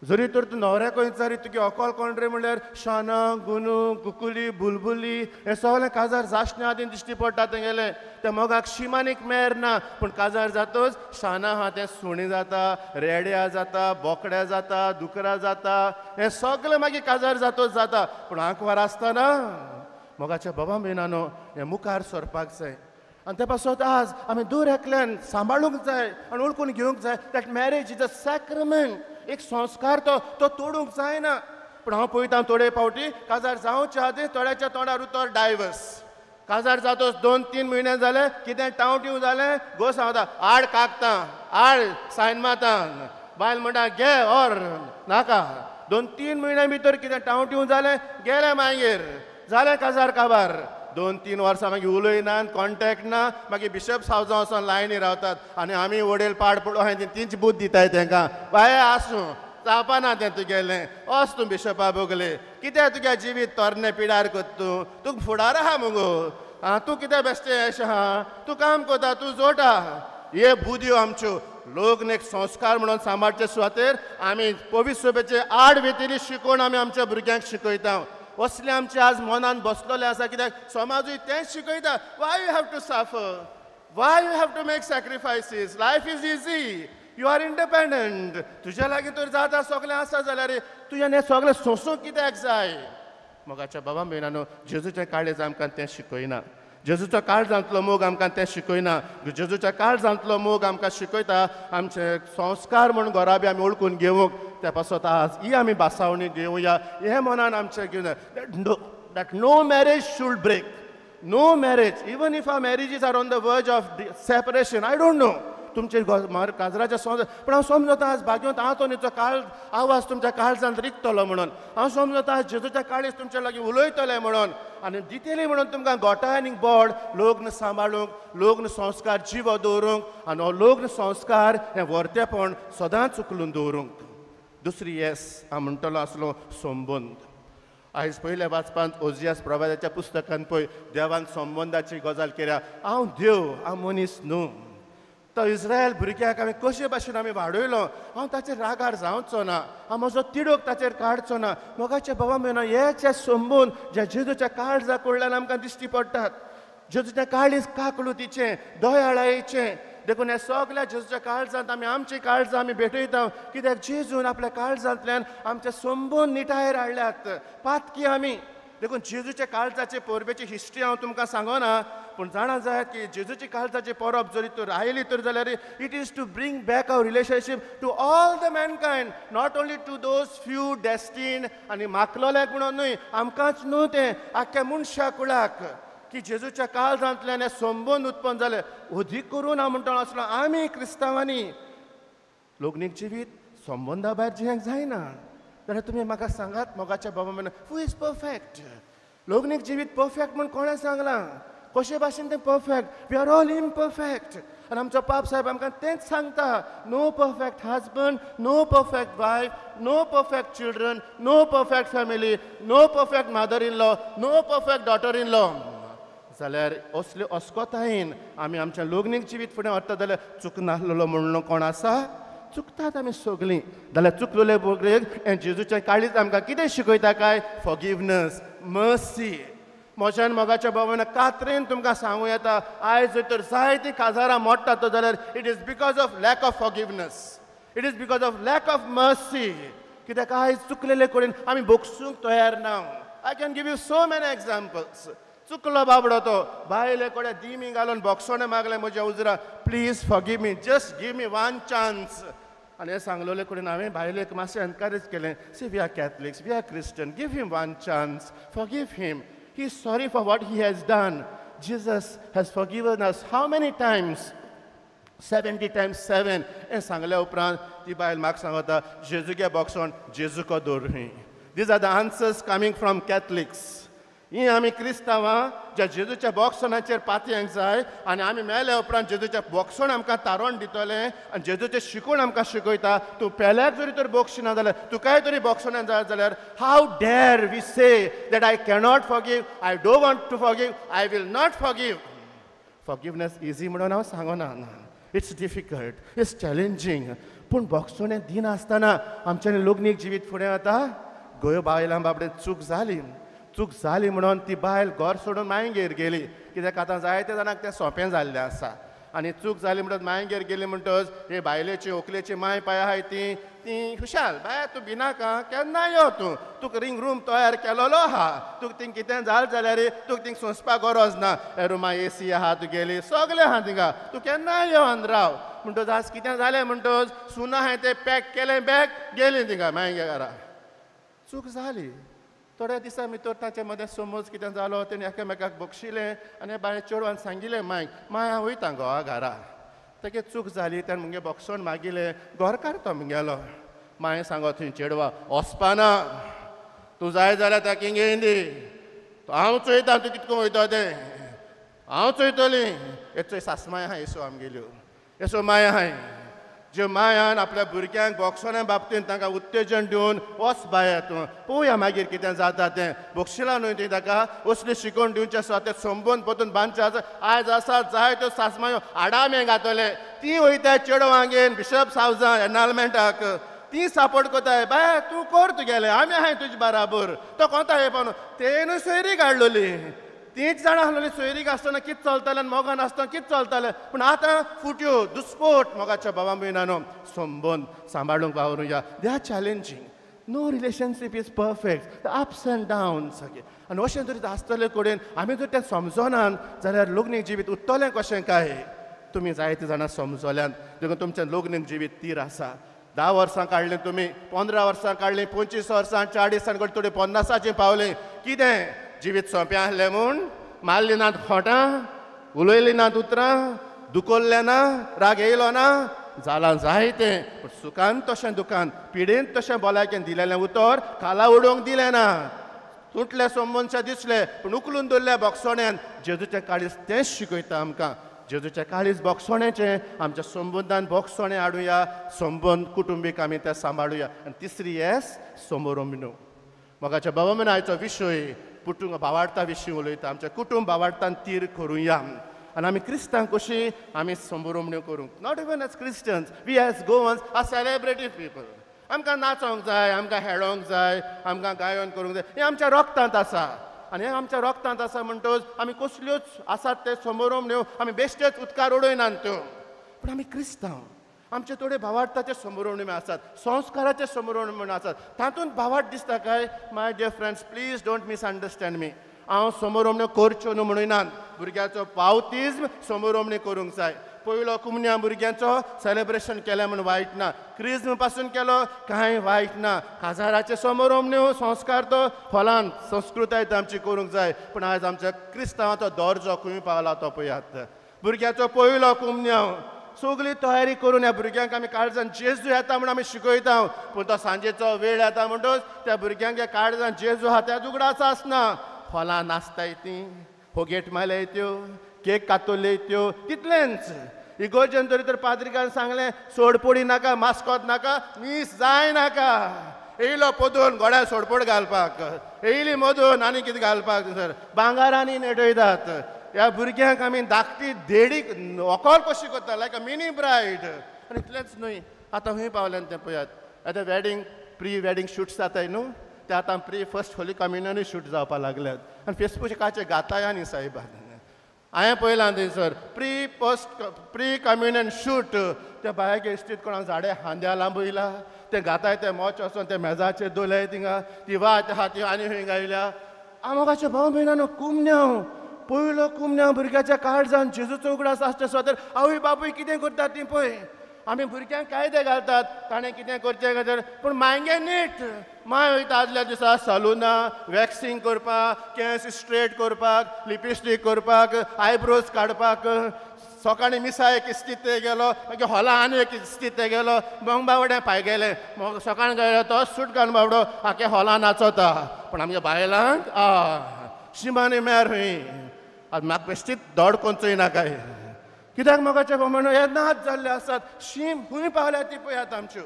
Speaker 3: जरी तर तूं न्हवऱ्याक विचारी तुगे अकोल कोण रे म्हणल्यार शाना, गुनू, कुकुली, बुलबुली हें सगळें काजार जाशण्या आदीं दिश्टी पडटा तेंगेलें. त्या मोगाक शिमानीक मेर ना, पूण काजार जातच शाना आहा तें सुणी जाता, रेड्या जाता, बोकड्या जाता, दुकरा जाता, हें सगळें मागीर काजार जातच जाता. पूण आंकवार आसतना मोगाच्या बाबा भयणानो हें मुखार सरपाक जाय. आनी ते पासत आज आमी दर एकल्यान सांबाळूंक जाय आनी वळखून घेवंक जाय that marriage is a sacrament. एक संस्कार तो तो तोडूंक जायना. पूण हांव पळयता थोडे फावटी काजार जावच्या आदी थोड्याच्या तोंडार उतर डायवर्स. काजार जातोच 2-3 म्हयने जाले कितें टांव टिव जालें गो सांगता आड कागतां, आड सायन मातां, बायल म्हणटा घे or नाका. 2-3 म्हयन्या भितर कितें टांव टिव जालें गेलें, मागीर जालें काजार काबार. 2-3 वर्सां मागीर उलयना, कॉन्टेक्ट ना, मागीर बिशप सावजां वचोन लायनी रावतात आनी आमी वडील पाड पडो हांवें तींच बूद दिताय तेंकां, बाये आसूं जावपाना तें तुगेलें, वच तूं बिशपा बोगले, कितें तुगे जिवीत तरणे पिडार कोत्ता तूं, तुका फुडार आहा मुगो, आं तूं कितें बेश्टें अशें आहा, तूं काम कोता, तूं जोटा. हे बुद्यो आमच्यो लग्न एक संस्कार म्हणून सांबाळचे सुवातेर आमी पवित्र सभेचे आड वेतेली शिकोवन आमी आमच्या भुरग्यांक शिकयता. असले आमचे आज मनान बसलेले आसा, कित्याक समाजूय तेंच शिकयता. Why you have to suffer, why you have to make sacrifices, life is easy, you are independent. तुज्या लागीं तर जाता सगळें आसा जाल्यार तुज्यान हें सगळें सोंसूंक कित्याक जाय? मोगाच्या बाबा भयणानो जेजूचें काळीज आमकां तें शिकयना, जेजूचो काळजांतलो मोग आमकां तें शिकयना. जेजूच्या काळजांतलो मोग आमकां शिकयता आमचे संस्कार म्हूण घराबी आमी वळखून घेवंक. त्या पासत आज ही आमी भासावणी घेवया हें मनान आमचें घेवन that no marriage should break, no marriage, even if our marriages are on the verge of separation. I don't know तुमचे काजराचे समज, पूण हांव समजता आज भाग्यवंत आंतोनीचो काळ आवाज तुमच्या काळजांत रिगतलो म्हणून, हांव समजता आज जेजूच्या काळीज तुमच्या लागीं उलयतलें म्हणून आनी दितली म्हणून तुमकां गोठाय आनी बोड लग्न सांबाळूंक, लग्न संस्कार जिवो दवरूंक आनी हो लग्न संस्कार हें व्हरतेपण सदांच उखलून दवरूंक. दुसरी येस हांव म्हणटलो आसलो संबंद. आयज पयल्या वाचपांत ओजियास प्रवादाच्या पुस्तकान पळय देवान संबंदाची गजाल केल्या. हांव देव, हांव मनीस न्हू. तो इस्रायल भुरग्याक हांवें कशे भाशेन आमी वाडयलो, हांव ताचेर रागार जावचो ना, हांव म्हजो तिडोक ताचेर काडचो ना. मोगाच्या बाबा म्हयनो हेचे संबंद ज्या जेजूच्या काळजा कडल्यान आमकां दिश्टी पडटात. जेजूच्या काळीज काकळुतीचें, दयाळायेचें. देखून ह्या सगल्या जेजूच्या काळजांत आमी आमची काळजां आमी भेटयता, कित्याक जेजून आपल्या काळजांतल्यान आमचे संबंद निटायेर हाडल्यात. पातकी आमी. देखून जेजूच्या काळजाचे परबेची हिस्ट्री हांव तुमकां सांगना, पूण जाणा जायात की जेजूची काळजाची परब जरी तर आयली तर जाल्यार it is to bring back our relationship to all the mankind, not only to those few destined आनी माकलोल्याक म्हणून न्हय, आमकांच न्हू तें आख्ख्या मनशा कुळाक की जेजूच्या काळजांतल्यान हें संबंद उत्पन्न जालें. अदीक करून हांव म्हणटलो आसलो आमी क्रिस्तांवांनी लग्नीक जिवीत संबंदा भायर जियेंक जायना. जाल्यार तुमी म्हाका सांगात मोगाच्या बाबा म्हणून हू is perfect? लग्नीक जिवीत परफेक्ट म्हूण कोणें सांगलां? कशे भाशेन तें perfect? We are all imperfect. आनी आमचो पाप साहेब आमकां तेंच सांगता, no perfect husband, no perfect wife, no perfect children, no perfect family, no perfect mother in law, no perfect daughter in law. जाल्यार असले अस्कोतायेन आमी आमच्या लग्नीक जिवीत फुडें व्हरता जाल्यार चुकनासलेलो म्हणून कोण आसा? चुकतात आमी सगळीं. जाल्यार चुकलेले भुरगेक हें जेजूचें काळीज आमकां कितें शिकयता काय? फॉरगिवनस, मर्सी. म्हज्यान मोगाच्या बाबान कात्रेन तुमकां सांगूं येता, आयज जर तर जायतीं काजारां मोडटात जाल्यार it is because of lack of forgiveness, it is because of lack of mercy. कित्याक आयज चुकलेले कडेन आमी भोगसूंक तयार ना. I can give you so many examples. चुकलो बाबडो तो बायले कडेन दिमी घालून बोगसोणें मागलें म्हज्या उजरा, please forgive me, just give me one chance. आनी हें सांगलेले कडेन हांवें बायलेक मातशें एनकरेज केलें, see we are Catholics, we are Christian, give him one chance, forgive him, he is sorry for what he has done. Jesus has forgiven us how many times? 70 times 7. हें सांगल्या उपरांत ती बायल म्हाका सांगता, जेजूगे बोगसोण जेजूको दवरूं. These are the answers coming from Catholics. ही आमी क्रिस्तांवां ज्या जेजूच्या बोगसणाचेर पातयेंक जाय आनी आमी मेल्या उपरांत जेजूच्या बोगसण आमकां तारोण दितलें आनी जेजूचें शिकवण आमकां शिकयता. तूं पेल्याक जरी तर बोगशिना जाल्यार तुकाय तरी बोगसणां जाय जाल्यार how dare we say that I cannot forgive, I don't want to forgive, I will not forgive. Forgiveness easy म्हणून हांव सांगना, ना, it's difficult, it's challenging. पूण बोगसणें दिनासतना आमच्यानी लग्नीक जिवीत फुडें वता. गोंय बायलां बाबडे चूक जाली, चूक जाली म्हणून ती बायल घर सोडून मांयगेर गेली. कित्याक आतां जायते जाणांक तें सोंपें जाल्लें आसा. आनी चूक जाली म्हणटच मांयगेर गेली म्हणटच हे बायलेची व्हंकलेची मांय पाय आहाय ती ती खुशाल, बाय तूं भिनाका, केन्ना यो तूं, तुका रिंग रूम तयार केलोलो आहा, तुका थिंग कितें जालें जाल्यार तुका थिंग सोंसपाक गरज ना, हे रुमा ए सी आहा तुगेली, सगळें आहा थिंगा, तूं केन्ना यो आनी राव. म्हणटच आज कितें जालें म्हणटच सुना हांवें तें पॅक केलें बॅग, गेली थिंगा मांयगे घरा. चूक जाली. थोड्या दिसां भितर ताचे मदें समज कितें जालो, तेणी एकामेकाक बक्षिलें आनी बाय चेडवान सांगिलें मांयक, मांय हांव वयता घोवा घरा. तेगे चूक जाली, तेणें मुगे बोगसण मागिलें, घरकार तो मुगेलो. मांय सांगो थंय चेडवा वचपाना, तूं जाय जाल्यार ताका हिंगा दी, हांव चोयता तूं कितको वयता तें, हांव चोयतली. हे चोय सासमाय आहा येसो आमगेल्यो, येसो माय आहाय ज्यो मायान आपल्या भुरग्यांक बोगसण्या बाबतीन तांकां उत्तेजन दिवन वच बाया तूं, पळोवया मागीर कितें जाता तें. बोगशिला न्हय ती ताका असली शिकोवन दिवचें आसा, तें संबंद परतून बांदचें आसा. आयज आसा जायत्यो सासमायो आडामे घातले, ती वयता चेडवांगेर बिशप सावजां एनॉलमेंटाक, ती सपोर्ट करताय, बाय तूं कर तुगेलें, आमी आहाय तुजे बराबर. तो कोता हे पावून तेणूय सोयरीक हाडलोली, तींच जाणां आसलोली सोयरीक आसतना कितें चलतालें आनी मोगान आसतना कितें चलतालें. पूण आतां फुट्यो दुस्पोट. मोगाच्या बाबा भयणानो संबंद सांबाळूंक वावरुया. They are challenging, no relationship is perfect, the ups and downs सगळे. आनी अशें जरी आसतले कडेन आमी जर तें समजनात जाल्यार लग्नीक जिवीत उरतलें कशें काय? तुमी जायते जाणां समजल्यात देखून तुमचें लग्नीक जिवीत तीर आसा. 10 वर्सां काडलीं तुमी, 15 वर्सां काडलीं, 25 वर्सां, 40 कडेन थोडी 50 पावलीं. कितें जिवीत सोंपें आसलें म्हूण? मारली नात खोटां, उलयली नात उतरां, दुखोल्लें ना, राग येयलो ना, जालां जायतें. पूण सुखान तशें दुखान, पिडेन तशें भलायकेन दिलेलें उतर खाला उडोवंक दिलें ना. तुटले संबंदशे दिसले पूण उखलून दवरले बोगसण्यान. जेजूचें काळीज तेंच शिकयता आमकां. जेजूचें काळीज बोगसण्याचें, आमच्या संबंदान बोगसणें हाडुया, संबंद कुटुंबीक आमी तें सांबाळुया. आनी तिसरी येस समोरमिनो. मोगाच्या बाबा म्हण आयचो विशय कुटुंब भावार्था विशीं उलयता. आमच्या कुटुंब भावार्थान तीर करुया आनी आमी क्रिस्तांक कशी आमी समोरमण्यो करूंक. Not even as Christians, we as Goans are celebrative people. आमकां नाचोंक जाय, आमकां हेडोंक जाय, आमकां गायन करूंक जाय, हें आमच्या रोगतांत आसा. आनी हें आमच्या रोगतांत आसा म्हणटच आमी कसल्योच आसात ते समोरमण्यो आमी बेश्टेच उदकार उडयनात त्यो. पूण आमी क्रिस्तांव, आमचे थोडे भावार्थाचे समोरवण्यो आसात, संस्काराचे समोरवण्यो आसात, तातूंत भावार्थ दिसता काय? My dear friends, please don't misunderstand me. हांव समोरवण्यो करच्यो न्हू म्हणिनात. भुरग्याचो बावतिज्म समोरवणी करूंक जाय. पयलो कुमन्या भुरग्यांचो सेलेब्रेशन केलें म्हूण वायट ना, क्रिज्म पासून केलो कांय वायट ना. काजाराचे समोरवण्यो संस्कार तो खोलान संस्कृताय आमची करूंक जाय. पूण आयज आमच्या क्रिस्तांवाचो दर्जो खंय पावला तो पळयात. भुरग्याचो पयलो कुमन्यांव सगळी तयारी करून ह्या भुरग्यांक आमी काळजान जेजू येता म्हूण आमी शिकयता. पूण तो सांजेचो वेळ येता म्हणटच त्या भुरग्यांक ह्या काळजान जेजू आहा त्या उगडास आसना. फलां नाचताय तीं, फोगेट मारल्याय त्यो, केक कातोल्ले त्यो, तितलेंच. इगोर्जन तरी तर पाद्रिकान सांगलें सोडपोडी नाका, मास्कोत नाका, मीस जाय नाका. येयलो पोदून गोड्या सोडपोड घालपाक, येयली मदून आनी कितें घालपाक, सर भांगारांनी नेटयतात. ह्या भुरग्यांक आमी धाकटी देडीक व्हंकल कशी करता, लायक अ मिनी ब्रायड. आनी इतलेंच न्हय, आतां खंय पावल्यान तें पळयात. आतां वेडींग प्री वेडींग शूट्स जाताय न्हू, ते आतां प्री फर्स्ट होली कम्युनियनूय शूट जावपाक लागल्यात. आनी फेसबूक काचे गाताय आनी सायबान हांवें पळयलां थंयसर pre post pre communion shoot. त्या बायक इस्तीत कोणाक झाडे खांद्या लांबयला, तें गाताय तें मोच वचोन तें मेजाचेर दवरल्याय थिंगा, ती वात आहा ती आनी खंय गायल्या. आमोगाचे भाव भयणानो कुमन्यांव पयलो कुमन्यांव भुरग्याच्या काळजान जेजूचो उगडास आसचें सदर आवय बापूय कितें करतात ती पळय. आमी भुरग्यांक कायदे घालतात ताणें कितें करचें खातीर, पूण मांगे नीट माय वयता आदल्या दिसा सलुना वॅक्सिंग करपाक, केंस स्ट्रेट करपाक, लिपस्टीक करपाक, आयब्रोज काडपाक. सकाळीं मिसा एक इस्तीत ते गेलो, मागीर हॉला आनी एक इस्तीत ते गेलो, मग बावडे पांय गेले, मग सकाळीं गेलो तो सूट घालून बावडो आखे हॉला नाचोता. पूण आमच्या बायलांक शिमानी मेर खंय आज म्हाका बेश्टीत धड कोणचोय ना काय कित्याक मोगाचे प्रमाण हे नाच जाल्ले आसात. शीम खंय पावल्या ती पळयात आमच्यो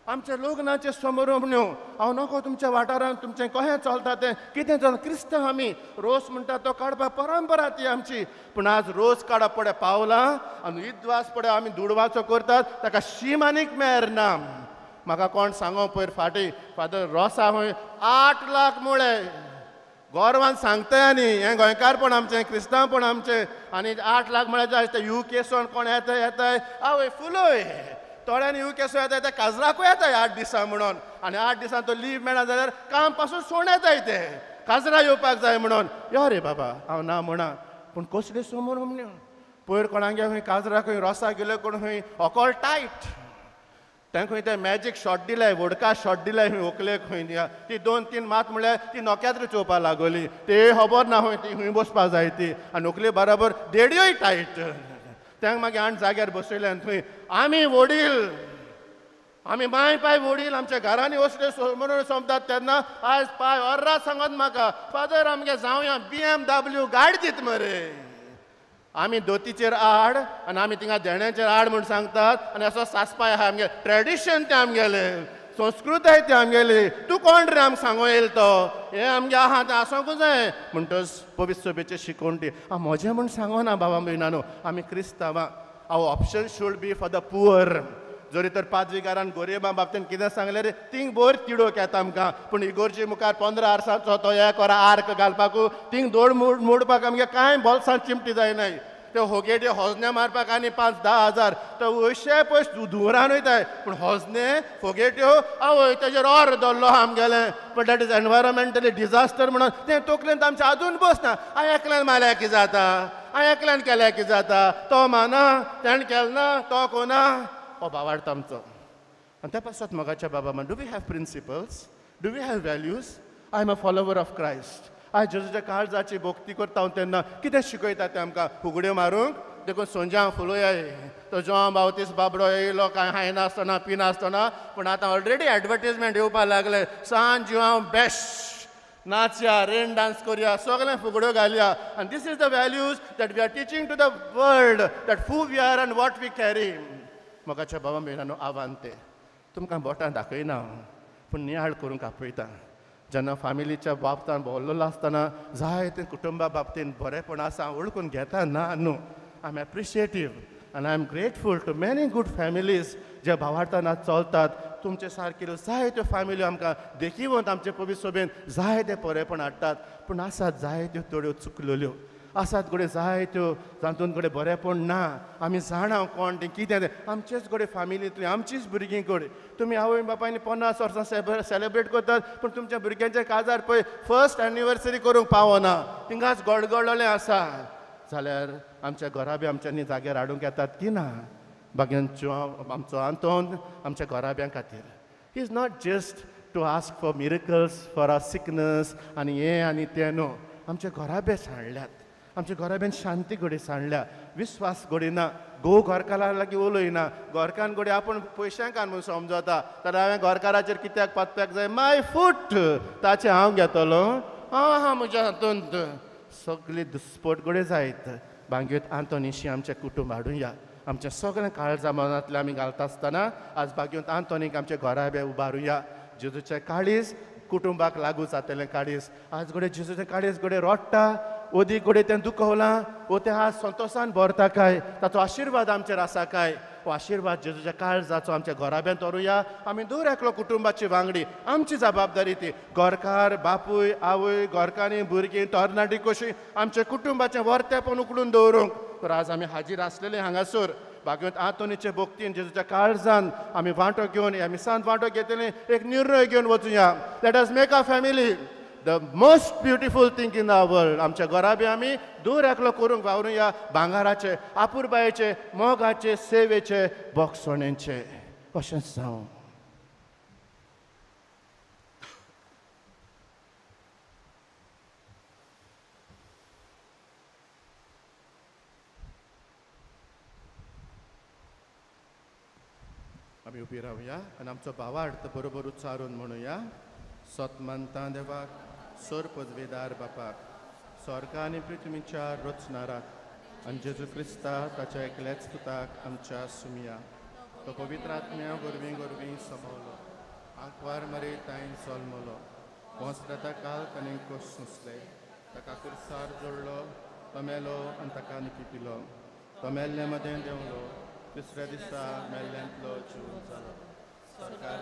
Speaker 3: आमच्या लग्नाचे समारंभ न्हू. हांव नको तुमच्या वाठारांत तुमचें कशें चलता तें कितें चलता. क्रिस्तांव आमी रोस म्हणटा तो काडपाक परंपरा ती आमची, पूण आज रोस काडप पडे पावलां आनी इद्वास पडे आमी दुडवाचो करतात, ताका शीम आनीक मेर ना. म्हाका कोण सांगो पयर फाटीं फादर रोसा खंय 8 लाख मुळे गोरवान सांगताय आनी हें गोंयकारपण आमचें क्रिस्तांवपण आमचें आनी 8 लाख म्हळ्यार जाय ते you केसोन कोण येता येताय आवय फुलोय थोड्यांनी you केसो येता ते काजराकूय येताय 8 दिसां म्हणून आनी 8 दिसां तो लीव मेळना जाल्यार काम पासून सोड येताय ते काजरा येवपाक जाय म्हणून. यो रे बाबा हांव ना म्हणा, पूण कसले समोर न्हू पयर कोणागे खंय काजरा खंय रोसा गेले कोण खंय ऑकॉल टायट तांकां खंय ते मॅजीक शॉट दिले वोडका शॉट दिले खंय व्हंकलेक खंय ती 2-3 मात म्हळ्यार ती नोक्यात चोवपाक लागली ते खबर ना खंय ती खंय बसपाक जाय ती आनी व्हंकले बराबर देडयोय टायट तांकां मागीर आण जाग्यार बसयले आनी थंय आमी वडील आमी माय पाय वडील आमच्या घरांनी वसले म्हणून सोंपतात तेन्ना आज पाय अर्रात सांगत म्हाका फादर आमगे जावया BMW गाडी दित मरे. आमी दोतीचेर आड आनी आमी थिंगा देण्याचेर आड म्हूण सांगतात आनी असो सासपाय आहा आमगे ट्रेडिशन तें आमगेलें संस्कृताय ती आमगेली. तूं कोण रे आमकां सांगो येयल तो हें आमगे आहा तें आसोंकूच जाय म्हणटच पवित्र सभेचें शिकोवण ती हांव म्हजें म्हूण सांगना बाबा भयणानो आमी क्रिस्तांवां. Our option should be for the poor. जरी तर पादविगारान गोरिबां बाबतीन कितें सांगलें रे थिंग बोर तिडोक येता आमकां, पूण इगोर्जी मुखार 15 वर्सांचो तो एक वरां आर्क घालपाकू थिंग दोड मोडपाक आमगे कांय बोल्सां चिमटी जायनाय. ते होगेटे होजने मारपाक आनी 5-10 हजार तो अशे पयस धुंवरान वयताय, पूण होजने फोगेट्यो आवय तेजेर ऑर दवरलो आहा आमगेलें. पण that is environmentally disaster म्हणून तें तकलेन आमचें आजून बसना. हांवें एकल्यान मारल्या की जाता, हांवें एकल्यान केल्या की जाता, तो माना तेणें केलें ना तो कोना हो भावार्थ आमचो. आनी त्या पासत मोगाच्या बाबा म्हण do we have principles, do we have values? I am a follower of Christ. आयज जेजूच्या काळजाची भक्ती करता हांव तेन्ना कितें शिकयता तें आमकां फुगड्यो मारूंक देखून सोंज्या हांव फुलोया तो जों बावतीस बाबडो येयलो कांय खायनासतना पिनासतना, पूण आतां ऑलरेडी एडवर्टीजमेंट येवपाक लागले सान जुआंव बेस्ट नाचया रेन डांस करया सगळें फुगड्यो घालया. आनी this is the values that we are teaching to the world that who we are and what we carry. मोगाच्या बाबा भयणानो आव्हान तें तुमकां बोटां दाखयना पूण नियाळ करूंक आपयता. जेन्ना फामिलीच्या बाबतान भोवलेलो आसतना जायते कुटुंबा बाबतीन बरेंपण आसा वळखून घेता ना न्हू. I am appreciative आनी I am grateful to many good families जे भावार्थान चलतात. तुमचे सारकेल्यो जायत्यो फामिल्यो आमकां देखीवंत आमचे पवित्र सभेन जायते बरेंपण हाडटात, पूण आसात जायत्यो थोड्यो चुकलेल्यो आसात घडये जायत्यो जातून घडये बरेंपण ना. आमी जाणा कोण तें कितें तें आमचेच घडये फामिलींतली आमचीच भुरगीं घडये तुमी आवय बापायनी 50 वर्सां सेलेब्रेट करतात, पूण तुमच्या भुरग्यांच्या काजार पळय फर्स्ट एनिवर्सरी करूंक पावना थिंगाच गडगडलें आसा. जाल्यार आमच्या घराबी आमच्यांनी जाग्यार हाडूंक येतात की ना? बाग्यांच्यो आमचो आंतोन आमच्या घराब्यां खातीर he is not just to ask for miracles for our sickness आनी हें आनी तें न्हू. आमच्या घराबे सांडल्यात, आमच्या घराब्यान शांती घडये सांडल्या, विस्वास घडये ना, घोव घरकारा लागीं उलयना, घरकान्न घडये आपूण पयशांकान्न म्हूण समजता तर हांवें घरकाराचेर कित्याक पातपाक जाय माय फूट ताचें हांव घेतलो हांव आहा म्हज्या हातूंत सगळी दुस्पट घडये जायत. बांगयत आंतोनीशी आमचें कुटुंब हाडुया आमच्या सगळ्या काळजा मनांतलें आमी घालता आसतना आज बागेंत आंतोनीक आमच्या घराबे उबारुया. जेजूचें काळीज कुटुंबाक लागू जातलें काळीज आज घडये जेजूचें काळीज घडये रोडटा ओदी घडये तें दुखवलां वो तें आज संतोशान भरता काय ताचो आशिर्वाद आमचेर आसा काय? हो आशिर्वाद जेजूच्या काळजाचो आमच्या घराब्यांत व्हरूया. आमी दर एकलो कुटुंबाची वांगडी आमची जबाबदारी ती घरकार बापूय आवय घरकान्नी भुरगीं तरणाटी कशी आमच्या कुटुंबाचें वर्तेपण उकडून दवरूंक. तर आज आमी हाजीर आसलेले हांगासर बागेंत आंतोनीचे भक्तीन जेजूच्या काळजान आमी वांटो घेवन ह्या मिसांत वांटो घेतले एक निर्णय घेवन वचुया. Let us make a family the most beautiful thing in the world. आमच्या घराबी आमी दर एकलो करूंक वावरुया भांगाराचे आपुरबायेचे मोगाचे सेवेचे बोगसणेचे अशेंच जावं. आमी उबी रावया आनी आमचो भावार्थ बरोबर उच्चारून म्हणुया. सत मानता देवाक, सोर पदवेदार बापाक, स्वर्ग आनी पृथ्वीच्या रचणाराक आनी जेजू क्रिस्ता ताच्या एकल्याच पुताक आमच्या सुमया तो पवित्र आत्म्या वरवीं वरवीं समवलो आंकवार मरे ताईन जल्मलो वस्त्रता काल ताणें कश्ट सोंसले ताका कुर्सार जोडलो तो मेलो आनी ताका निकिपिलो तो मेल्ले मदें देंवलो तिसऱ्या दिसा मेल्ल्यांतलो जीव जालो सरकार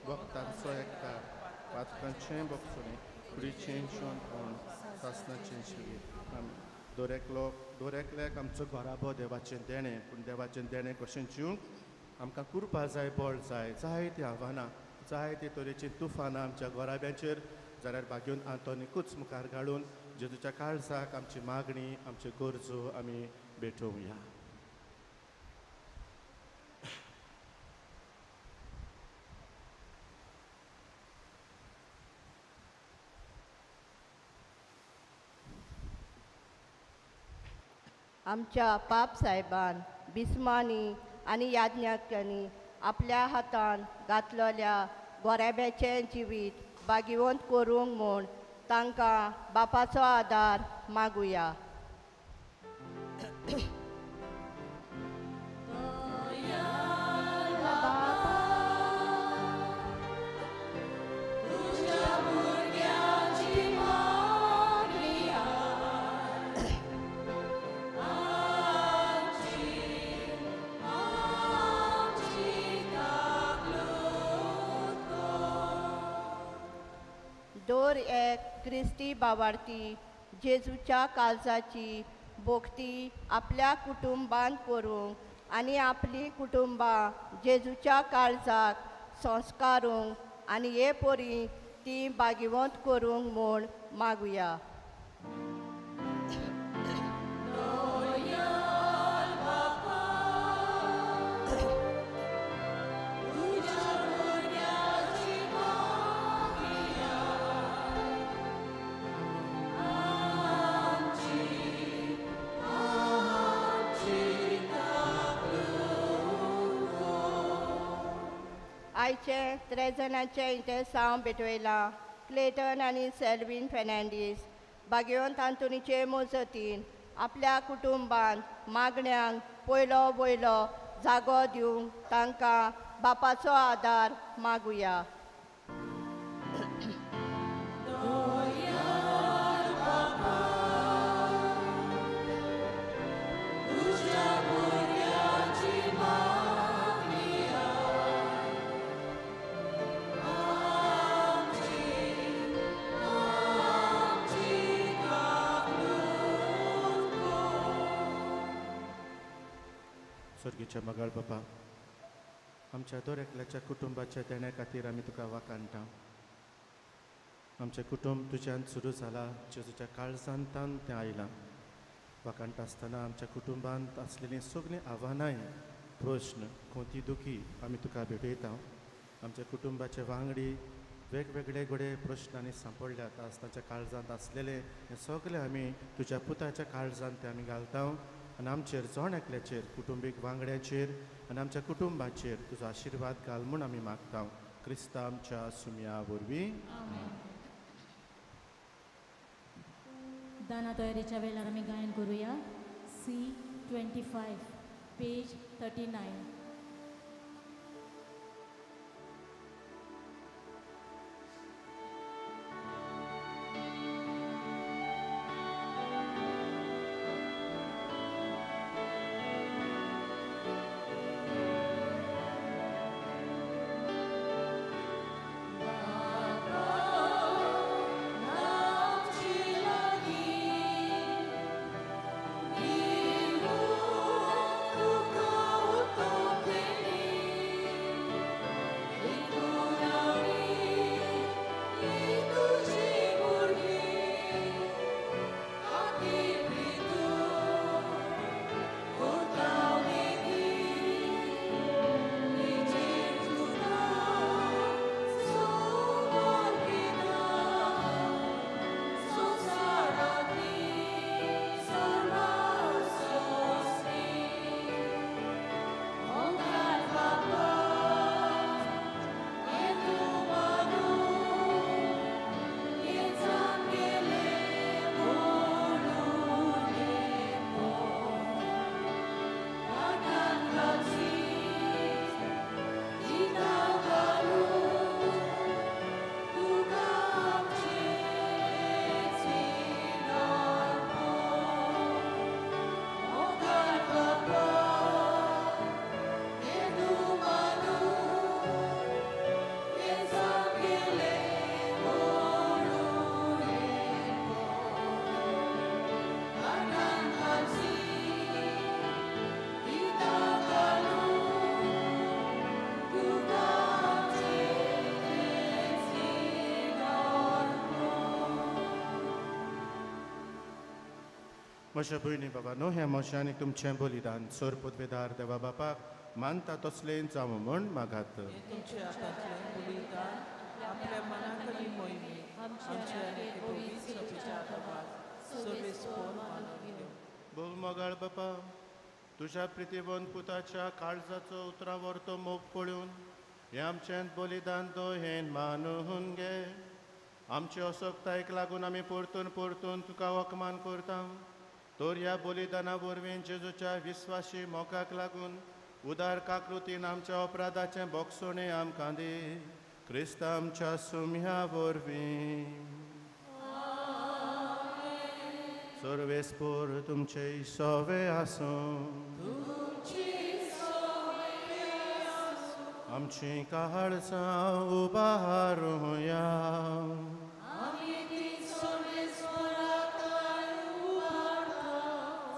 Speaker 3: वक्तांचो एकठार पातकांचें बोगसणें कुडीचें जिवनपण सासणाचें शिगेर. आमी दर एकलो दर एकल्याक आमचो घराबो देवाचें देणें पूण देवाचें देणें कशें जिवंक आमकां कुरपा जाय बळ जाय जायतीं आव्हानां जायते तरेचीं तुफानां आमच्या घराब्यांचेर जाल्यार भाग्योन आंतोनिकूच मुखार घालून जेजूच्या काळजाक आमची मागणी आमच्यो गरजो आमी भेटोवया.
Speaker 7: आमच्या पाप साहेबान बिस्मानी आनी याज्ञांनी आपल्या हातान घातलेल्या गोरेब्याचें जिवीत भागिवंत करूंक म्हूण तांकां बापाचो आदार मागुया. दर एक क्रिस्ती बावार्थी जेजूच्या काळजाची भोक्ती आपल्या कुटुंबांत करूंक आनी आपलीं कुटुंबां जेजूच्या काळजाक संस्कारूंक आनी हे परी ती भागिवंत करूंक म्हूण मागुया. आयचे त्रेजणाचे इंतेसांव भेटवयलां क्लेटन आनी सेल्वीन फेर्नांडीस भाग्यवंत आंतोनीचे मजतीन आपल्या कुटुंबांत मागण्यांक पयलो वयलो जागो दिवंक तांकां बापाचो आदार मागुया.
Speaker 3: सर्गीच्या मगाळ बापा आमच्या दर एकल्याच्या कुटुंबाच्या देण्या खातीर आमी तुका वाखाणटा. आमचें कुटुंब तुज्यान सुरू जाला जेजूच्या काळजांतान तें आयलां. वाखाणटा आसतना आमच्या कुटुंबांत आसलेलीं सगळीं आव्हानांय प्रश्न कोती दुखी आमी तुका भेटयता. आमच्या कुटुंबाचे वांगडी वेगवेगळे घडे प्रश्नांनी सांपडल्यात आज तांच्या काळजांत आसलेले हें सगळें आमी तुज्या पुताच्या काळजांत तें आमी घालता आनी आमचेर जण एकल्याचेर कुटुंबीक वांगड्याचेर आनी आमच्या कुटुंबाचेर तुजो आशिर्वाद घाल म्हूण आमी मागता क्रिस्ता आमच्या सुमया वरवीं.
Speaker 8: दाना तयारीच्या वेळार आमी गायन करूया. C 25 page 39.
Speaker 9: Oh,
Speaker 3: म्हज्या भयणी बाबा न्हू हें म्हजें आनी तुमचें बलिदान सर पदवेदार देवा बापाक मानता तसलें जावं म्हूण मागात. बोल मोगाळ बापा, तुज्या प्रितीवन पुताच्या काळजाचो उतरां व्हरतो मोग पळोवन हें आमचें बलिदान तो हें मानून घे. आमचे असक्तायेक लागून आमी परतून परतून तुका अपमान करता, तर ह्या बलिदाना वरवीं जेजूच्या विस्वाशी मोगाक लागून उदार काकृतीन आमच्या अपराधाचें बोगसणें आमकां दी, क्रिस्त आमच्या सुम्या वरवीं. सर्वेस्पोर तुमचे सवे आसूं, आमची काळजां उबारुया.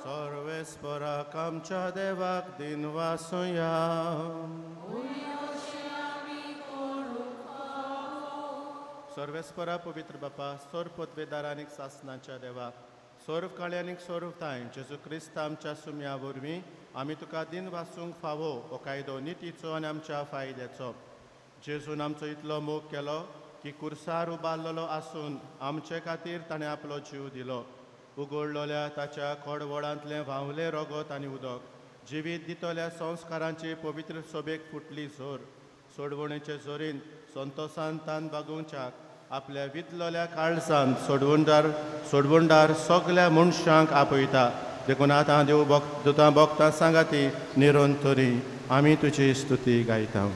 Speaker 3: सर्वेस्पराक आमच्या देवाक दिनवासुया. सर्वेस्परा पवित्र बापा, सर्व पदवेदार आनी सासनाच्या देवा, सर्व काळी आनी सर्व तांय जेजू क्रिस्त आमच्या सुम्या वरवीं आमी तुका दिन वासूंक फावो हो कायदो नितीचो आनी आमच्या फायद्याचो. जेजून आमचो इतलो मोग केलो की कुर्सार उबारलेलो आसून आमचे खातीर ताणें आपलो जीव दिलो. उगडलेल्या ताच्या खोडवळांतलें व्हांवलें रगत आनी उदक जिवीत दितल्या संस्कारांची पवित्र सोबेक फुटली जोर सोडवणेचे जोरीन संतोसान तान बागोवच्याक आपल्या वितलेल्या काळजान सोडवणदार सगल्या मनशांक आपयता. देखून आतां देव दुतां भोगता सांगाती निरंतरी आमी तुजी स्तुती गायता.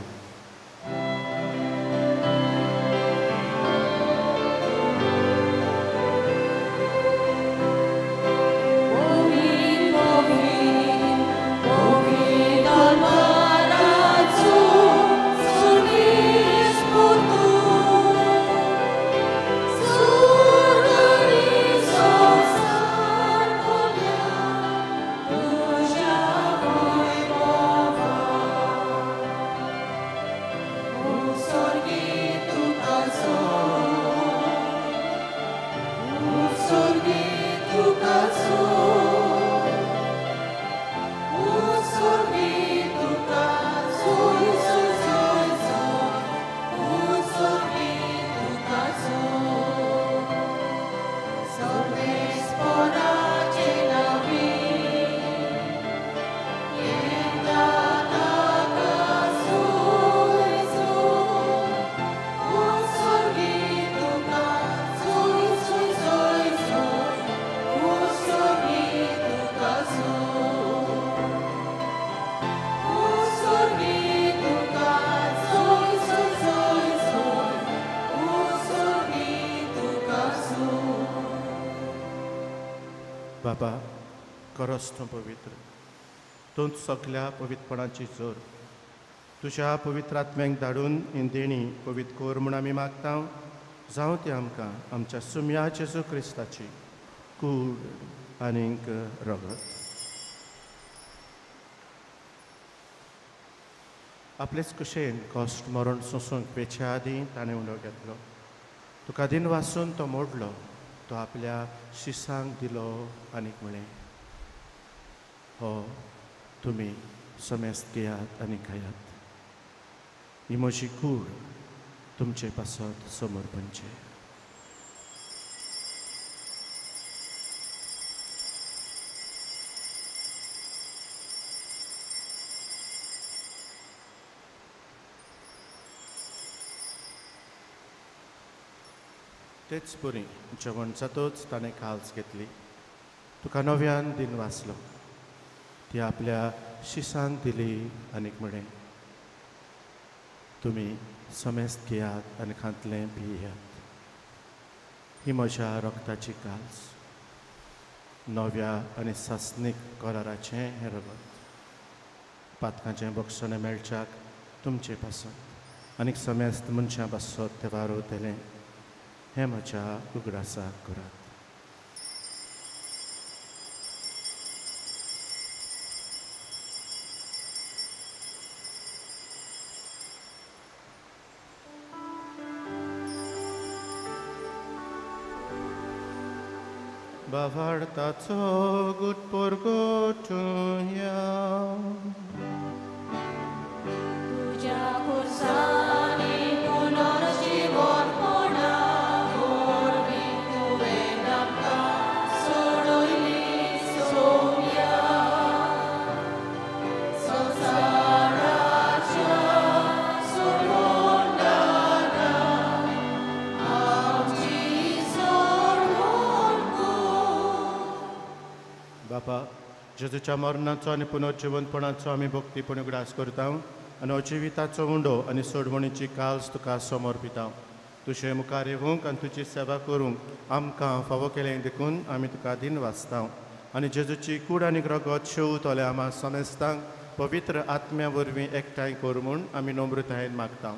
Speaker 3: बाबा, खरोच तूं पवित्र, तूं सगल्या पवित्रपणाची जोर. तुज्या पवित्र आत्म्यांक धाडून ही देणी पवित्र कर म्हूण आमी मागता. जावं ती आमकां आमच्या सुम्या जेजू क्रिस्ताची कूड आनीक रगत. आपलेच कुशेन कश्ट मरण सोंसूंक वेच्या आदीं ताणें उंडो घेतलो. तुका दिन वासून तो मोडलो, तो आपल्या शिसांक दिलो आनीक म्हळें, हो तुमी समेस्त घेयात आनी खायात, ही म्हजी कूड तुमचे पासत समर्पणचें. तेच परी जेवण जातच ताणें काल्स घेतली, तुका नव्यान दिन वाचलो, ती आपल्या शिसांक दिली आनीक म्हळें, तुमी समेस्त घेयात आनी खांतलें पियात, ही म्हज्या रगताची काल्स, नव्या आनी सासणीक कराराचें हें रगत, पातकांचें बक्षणें मेळच्याक तुमचे पासत आनीक समेस्त मनशां पासत तें वारवतलें, हें म्हज्या उगडासाक करात. बावार्थाचो गुट परगटुया.
Speaker 8: तुज्या खुर्सांनी पुनर्जीवनपणा वरवीं तुवें आमकां सोडयली सोम्या. संवसाराच्या सोडवणारा आमची सोडवण कर.
Speaker 3: बापा, जेजूच्या मरणाचो आनी पुनर्जिवनपणाचो आमी भक्तीपण उगडास करता आनी हो जिविताचो उंडो आनी सोडवणीची काल्स तुका समर्पिता. तुजे मुखार येवंक आनी तुजी सेवा करूंक आमकां फावो केलें देखून आमी तुका दिन वाचता. आनी जेजूची कूड आनी रगत शेवतले आमा समेस्तांक पवित्र आत्म्या वरवीं एकठांय कर म्हूण आमी नम्रतायेन मागता.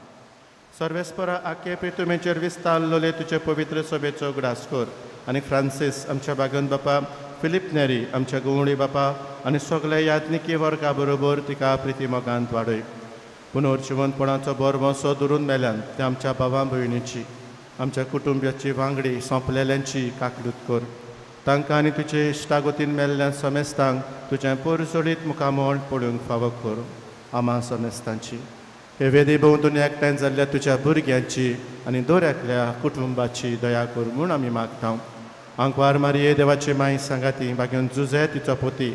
Speaker 3: सर्वेस्परा आखे प्रितुमेचेर विस्तारलेले तुजे पवित्र सभेचो उगडास कर आनी फ्रांसीस आमच्या बागन बापा, फिलीप नेरी आमच्या गवळी बापा आनी सगल्या याज्ञिकी वर्गा बरोबर तिका प्रिती मोगांत वाडय. पुनर्जिवनपणाचो भरवंसो धरून मेल्यान ते आमच्या भावा भयणीची, आमच्या कुटुंबियाची वांगडी सोंपलेल्यांची काकलूत कर. तांकां आनी तुजे इश्टागतीन मेल्ल्या समेस्तांक तुजें पोरजोडीत मुखामळ पळोवंक फावो कर. आमा समेस्तांची हे वेदी भोंवतणी एकठांय जाल्ल्या तुज्या भुरग्यांची आनी दर एकल्या कुटुंबाची दया कर म्हूण आमी मागता. आंकवार मारिये देवाची माय सांगाती, बागेवन जुजे तिचो पोती,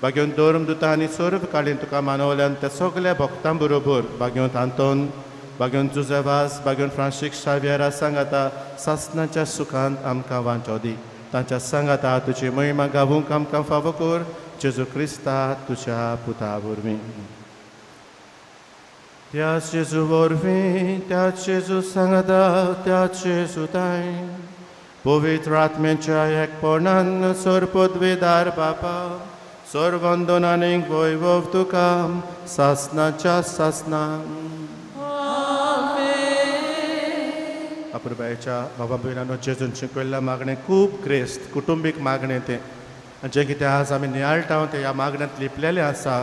Speaker 3: बागेवन धर्मदुता आनी सर्व काळीन तुका मानवल्यान त्या सगल्या भक्तां बरोबर बागेवन आंतोन, बागेवन जुजेवास, बागेवन फ्रांसीक शावियरा सांगाता सासनाच्या सुखांत आमकां वांटो दी. तांच्या सांगाता तुजी महिमा गावूंक आमकां फावो कर, जेजू क्रिस्ता तुज्या पुता वरवीं. त्याच जेजू वरवीं, त्याच जेजू सांगाता, त्याच जेजू ताय पवित्र आत्म्याच्या एकपणान सर्पद्वेदार बापा, सर्वंदन आनी वैभव तुका सासनाच्या सासनां. अपुरबायेच्या बाबा भयणांनो, जेजून शिकयल्ल्या मागणें खूब ग्रेस्त कुटुंबीक मागणें तें, आनी जें कितें आज आमी नियाळटा तें ह्या मागण्यांत लिपलेलें आसा.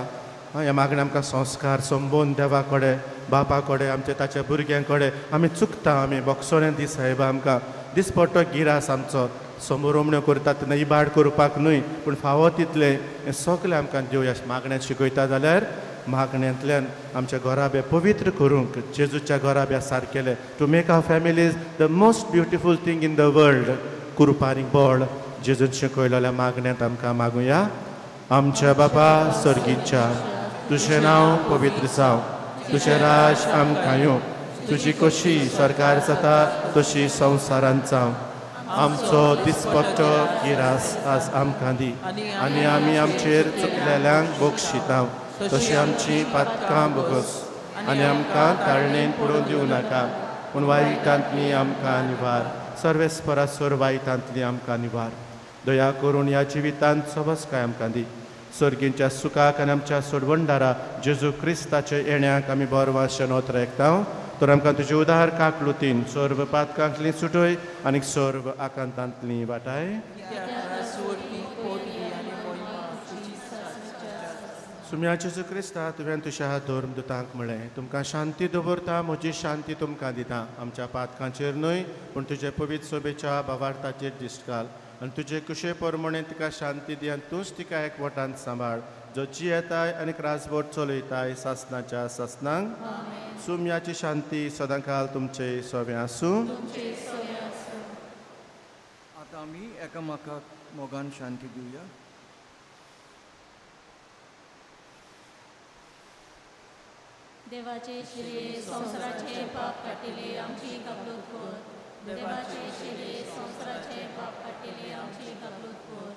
Speaker 3: ह्या मागण्या आमकां संस्कार संबंद देवा कडेन, बापा कडेन, आमच्या ताच्या भुरग्यां कडेन आमी चुकता. आमी बोगसोणें दी सायबा आमकां दिसपट्टो गिरास आमचो समोरोमण्यो करता तेन्ना इबाड करपाक न्हय, पूण फावो तितलें हें सगळें आमकां देव ह्या मागण्यांत शिकयता. जाल्यार मागण्यांतल्यान आमच्या घराबे पवित्र करूंक जेजूच्या घराब्या सारकेले, to make our families the most beautiful thing in the world, कुरपारीक बळ जेजून शिकयलेल्या मागण्यांत आमकां मागुया. आमच्या बापा सर्गीच्या, तुजें नांव पवित्र जावं, तुजें राज आमकां येवं, तुजी कशी सरकार जाता तशी संवसारांत जावं. आमचो दिसपट्टो गिरास आज आमकां दी आनी आमी आमचेर चुकलेल्यांक बक्षिता तशी आमची पातकां भोगस आनी आमकां ताळणेन पडोवन दिवं नाका, पूण वायटांतली आमकां निवार. सर्वेस्परा सर वायटांतली आमकां निवार. दया करून ह्या जिवितांत सबसकाय आमकां दी. सर्गींच्या सुखाक आनी आमच्या सोडवणदारा जेजू क्रिस्ताच्या येण्याक आमी बरवाशे नोत्र एकता. तर आमकां तुजे उदार काकलुतीन सर्व पातकांतली सुटय आनी सर्व आकांतांतली वाटाय. सुम्या जेजू क्रिस्ता, तुवें तुज्या धर्मदुतांक म्हळें, तुमकां शांती दवरता, म्हजी शांती तुमकां दिता. आमच्या पातकांचेर न्हय पूण तुजे पवित्र सभेच्या भावार्थाचेर दिश्ट घाल आनी तुजे कुशे प्रमाणे तिका शांती दी आनी तूंच तिका एकवटान सांबाळ, जो जियेताय आनी राजवट चलयताय सासनाच्या सासनांक. सुम्याची शांती सदांकाल तुमचे सोवें आसूं.
Speaker 6: आतां आमी एकामेकाक मोगान शांती दिवया.
Speaker 8: देवाचे शिरे संवसाराचे पाप काटिले आमची कबलूत कर. देवाचे शिरे संवसाराचे पाप काटिले आमची कबलूत कर.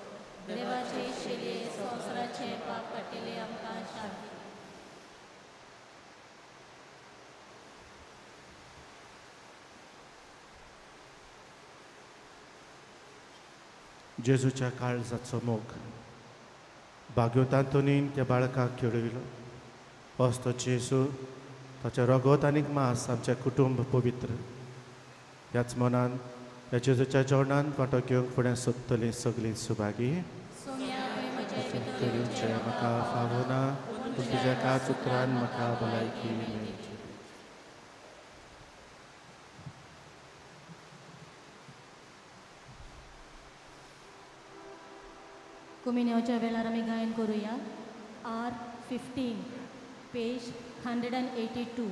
Speaker 8: देवाचे शिरे संवसाराचे पाप काटिले आमकां शांती.
Speaker 3: जेजूच्या काळजाचो मोग बागेवत आंतोनीन त्या बाळकाक खेळयलो. होच तो जेजू, ताचें रगत आनी मांस आमचें कुटुंब पवित्र. ह्याच मनान ह्या जेजूच्या जेवणान वांटो घेवंक फुडें सोदतलीं सगळीं सुभागी. म्हाका फावो ना, पूण तुज्या एकाच उतरान म्हाका भलायकी मेळची.
Speaker 8: कोमिन्योच्या वेळार आमी गायन करुया R 15 page 182.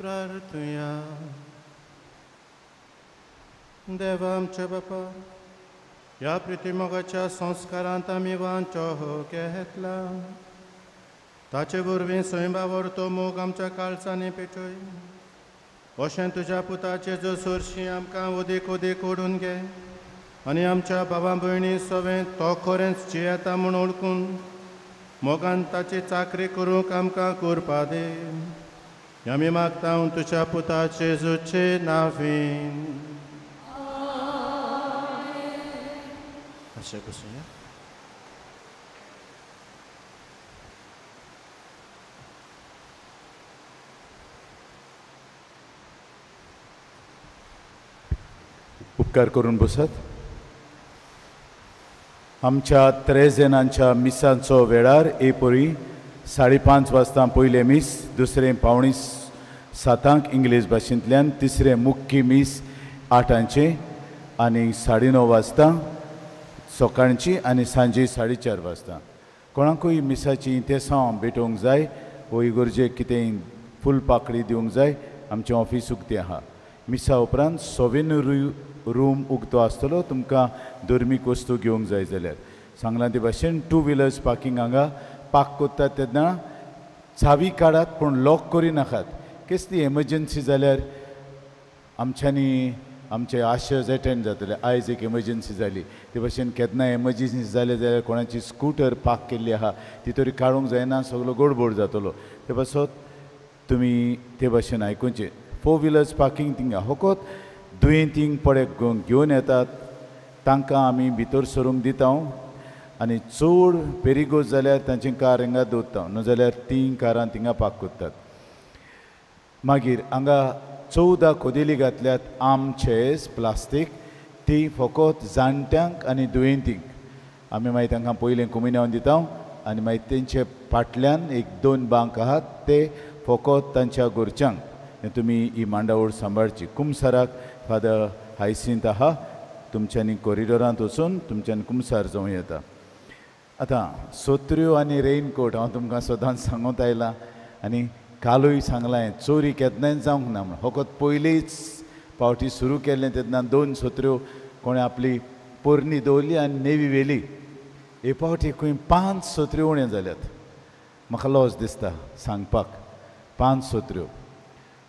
Speaker 3: प्रार्थुया. देवा आमच्या बापा, ह्या प्रितीमोगाच्या संस्कारांत आमी वांचो घेतला, ताचे वरवीं सैमा तो मोग आमच्या काळजांनी पेटय. अशें तुज्या पुताचे जो सोरशी आमकां ओदीक ओदीक ओडून घे आनी आमच्या भावा भयणी सवें तो खरेंच जियेता म्हूण वळखून मोगान ताची चाकरी करूंक आमकां करपा दी. आमी मागता तुज्या पुताचे जेजूचे नांवान. अशें बसुया.
Speaker 2: उपकार करून बसत. आमच्या त्रेजेनांच्या मिसांचो वेळार एपरी 5:30 वाजता पयलें मीस, दुसरें 6:45 इंग्लीश भाशेंतल्यान, तिसरें मुख्य मीस 8 आनी 9:30 वाजता सकाळची आनी सांजे 4:30 वाजता. कोणाकूय मिसाची तेसांव भेटोवंक जाय वो इगर्जेक कितेंय फूल पाकळी दिवंक जाय, आमचें ऑफीस उक्तें आहा. मिसा उपरांत सोवेन रूम उक्तो आसतलो, तुमकां धर्मीक वस्तू घेवंक जाय जाल्यार. सांगलां ते भाशेन 2 व्हिलर्स पार्किंग हांगा पार्क करतात तेन्ना चावी काडात पूण लॉक करिनाकात. कसली एमर्जन्सी जाल्यार आमच्यांनी आमचे आशर्स एटेंड जातले. आयज एक एमर्जन्सी जाली ते भाशेन केन्ना एमर्जन्सी जाली जाल्यार कोणाची स्कूटर पार्क केल्ली आहा ती तरी काडूंक जायना, सगलो गोडबोड जातलो. ते पासत तुमी ते भाशेन आयकुचें. 4 व्हिलर्स पार्किंग थिंगा फकत दुयेंतींक पडे घेवन येतात तांकां आमी भितर सरूंक दिता आनी चड पेरिगोज जाल्यार तांची कार हिंगा दवरता, न्हू जाल्यार 3 कारां थिंगा पार्क करतात. मागीर हांगा 14 कोदेली घातल्यात आर्म चेयर्स प्लास्टीक, ती फकत जाणट्यांक आनी दुयेंतींक. आमी मागीर तांकां पयलें कुमिनावन दिता आनी मागीर तेंचे फाटल्यान 1-2 बांक आहात ते फकत तांच्या घरच्यांक. तुमी ही मांडावळ सांबाळची. कुमसाराक फादर हायसिंत आहा, तुमच्यांनी कॉरिडोरांत वचून तुमच्यान कुमसार जावं येता. आतां सोत्र्यो आनी रेनकोट हांव तुमकां सदांच सांगत आयलां आनी कालूय सांगलां, चोरी केन्नाय जावंक ना म्हूण. फकत पयलीच पावटी सुरू केल्लें तेन्ना 2 सोत्र्यो कोणें आपली पोरणी दवरली आनी नेवी व्हेली. हे पावटी खंय 5 सोत्र्यो उणें जाल्यात. म्हाका लॉस दिसता सांगपाक. 5 सोत्र्यो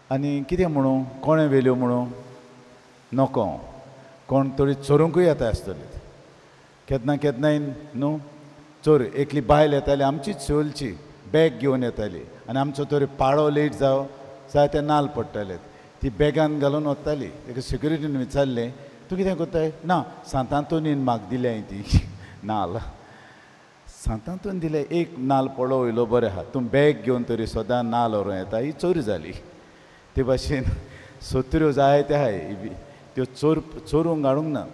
Speaker 2: आनी कितें म्हणूं, कोणें व्हेल्यो म्हणूं नको, कोण तरी चोरूंकूय येता आसतले केन्ना केन्नाय न्हू. चोर एकली बायल येताली आमचीच चोलची बॅग घेवन येताली आनी आमचो तरी पाळो लेट जावं जायते नाल पडटाले, ती बॅगान घालून वताली. एका सिक्युरिटीन विचारलें तूं कितें करताय? ना, सांतांतोनीन म्हाका दिल्या ती नाल. सांतांतोन दिले एक नाल पडो वयलो बरें आहा, तूं बॅग घेवन तरी सदां नाल व्हरूं येता. ही चोरी जाली. ते भाशेन सोत्र्यो जायते आहाय त्यो चोरूंक हाडूंक ना.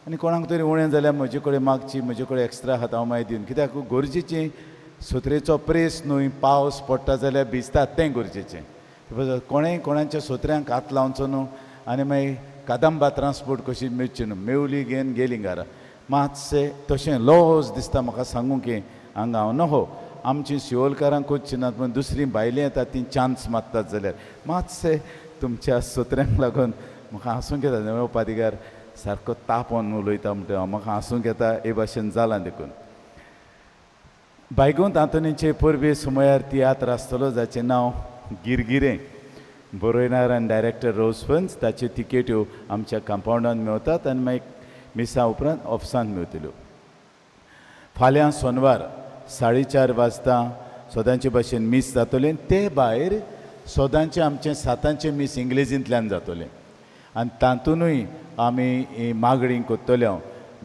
Speaker 2: आनी कोणाक तरी उणें जाल्यार म्हजे कडेन मागची, म्हजे कडेन एक्स्ट्रा आहा हांव मागीर दिवन. कित्याक गरजेचें सोत्रेचो प्रेस न्हय, पावस पडटा जाल्यार भिजतात तें गरजेचें. कोणेंय कोणाच्या सोत्र्यांक हात लावचो न्हू आनी मागीर कादंबा ट्रान्सपोर्ट कशी मेळची न्हू, मेवली घेवन गेली घरा. मातशें तशें लॉस दिसता म्हाका सांगूंक की हांगा हांव न्हू, आमची शिवोलकारां करची नात पूण दुसरीं भायलीं येतात तीं चान्स मारतात जाल्यार मातशें तुमच्या सोत्र्यांक लागून म्हाका हांसूंक येता. पादिगार सारको तापोन उलयता म्हणटा हांव, म्हाका हांसूंक येता हे भाशेन जालां देखून. बायगोंत आंतोनीचे परबे सुमयार तियात्र आसतलो जाचें नांव गिरगिरें. बरयणार आनी डायरेक्टर रोजफन्स. ताच्यो तिकेट्यो आमच्या कंपावंडांत मेवतात आनी मागीर मिसा उपरांत ऑफिसांत मेवतल्यो. फाल्यां सोनवार 4:30 वाजता सदांचे भाशेन मीस जातलें. ते भायर सदांचें आमचें 7 मीस इंग्लेजींतल्यान जातलें आनी तातूनय आमी मागणी करतले,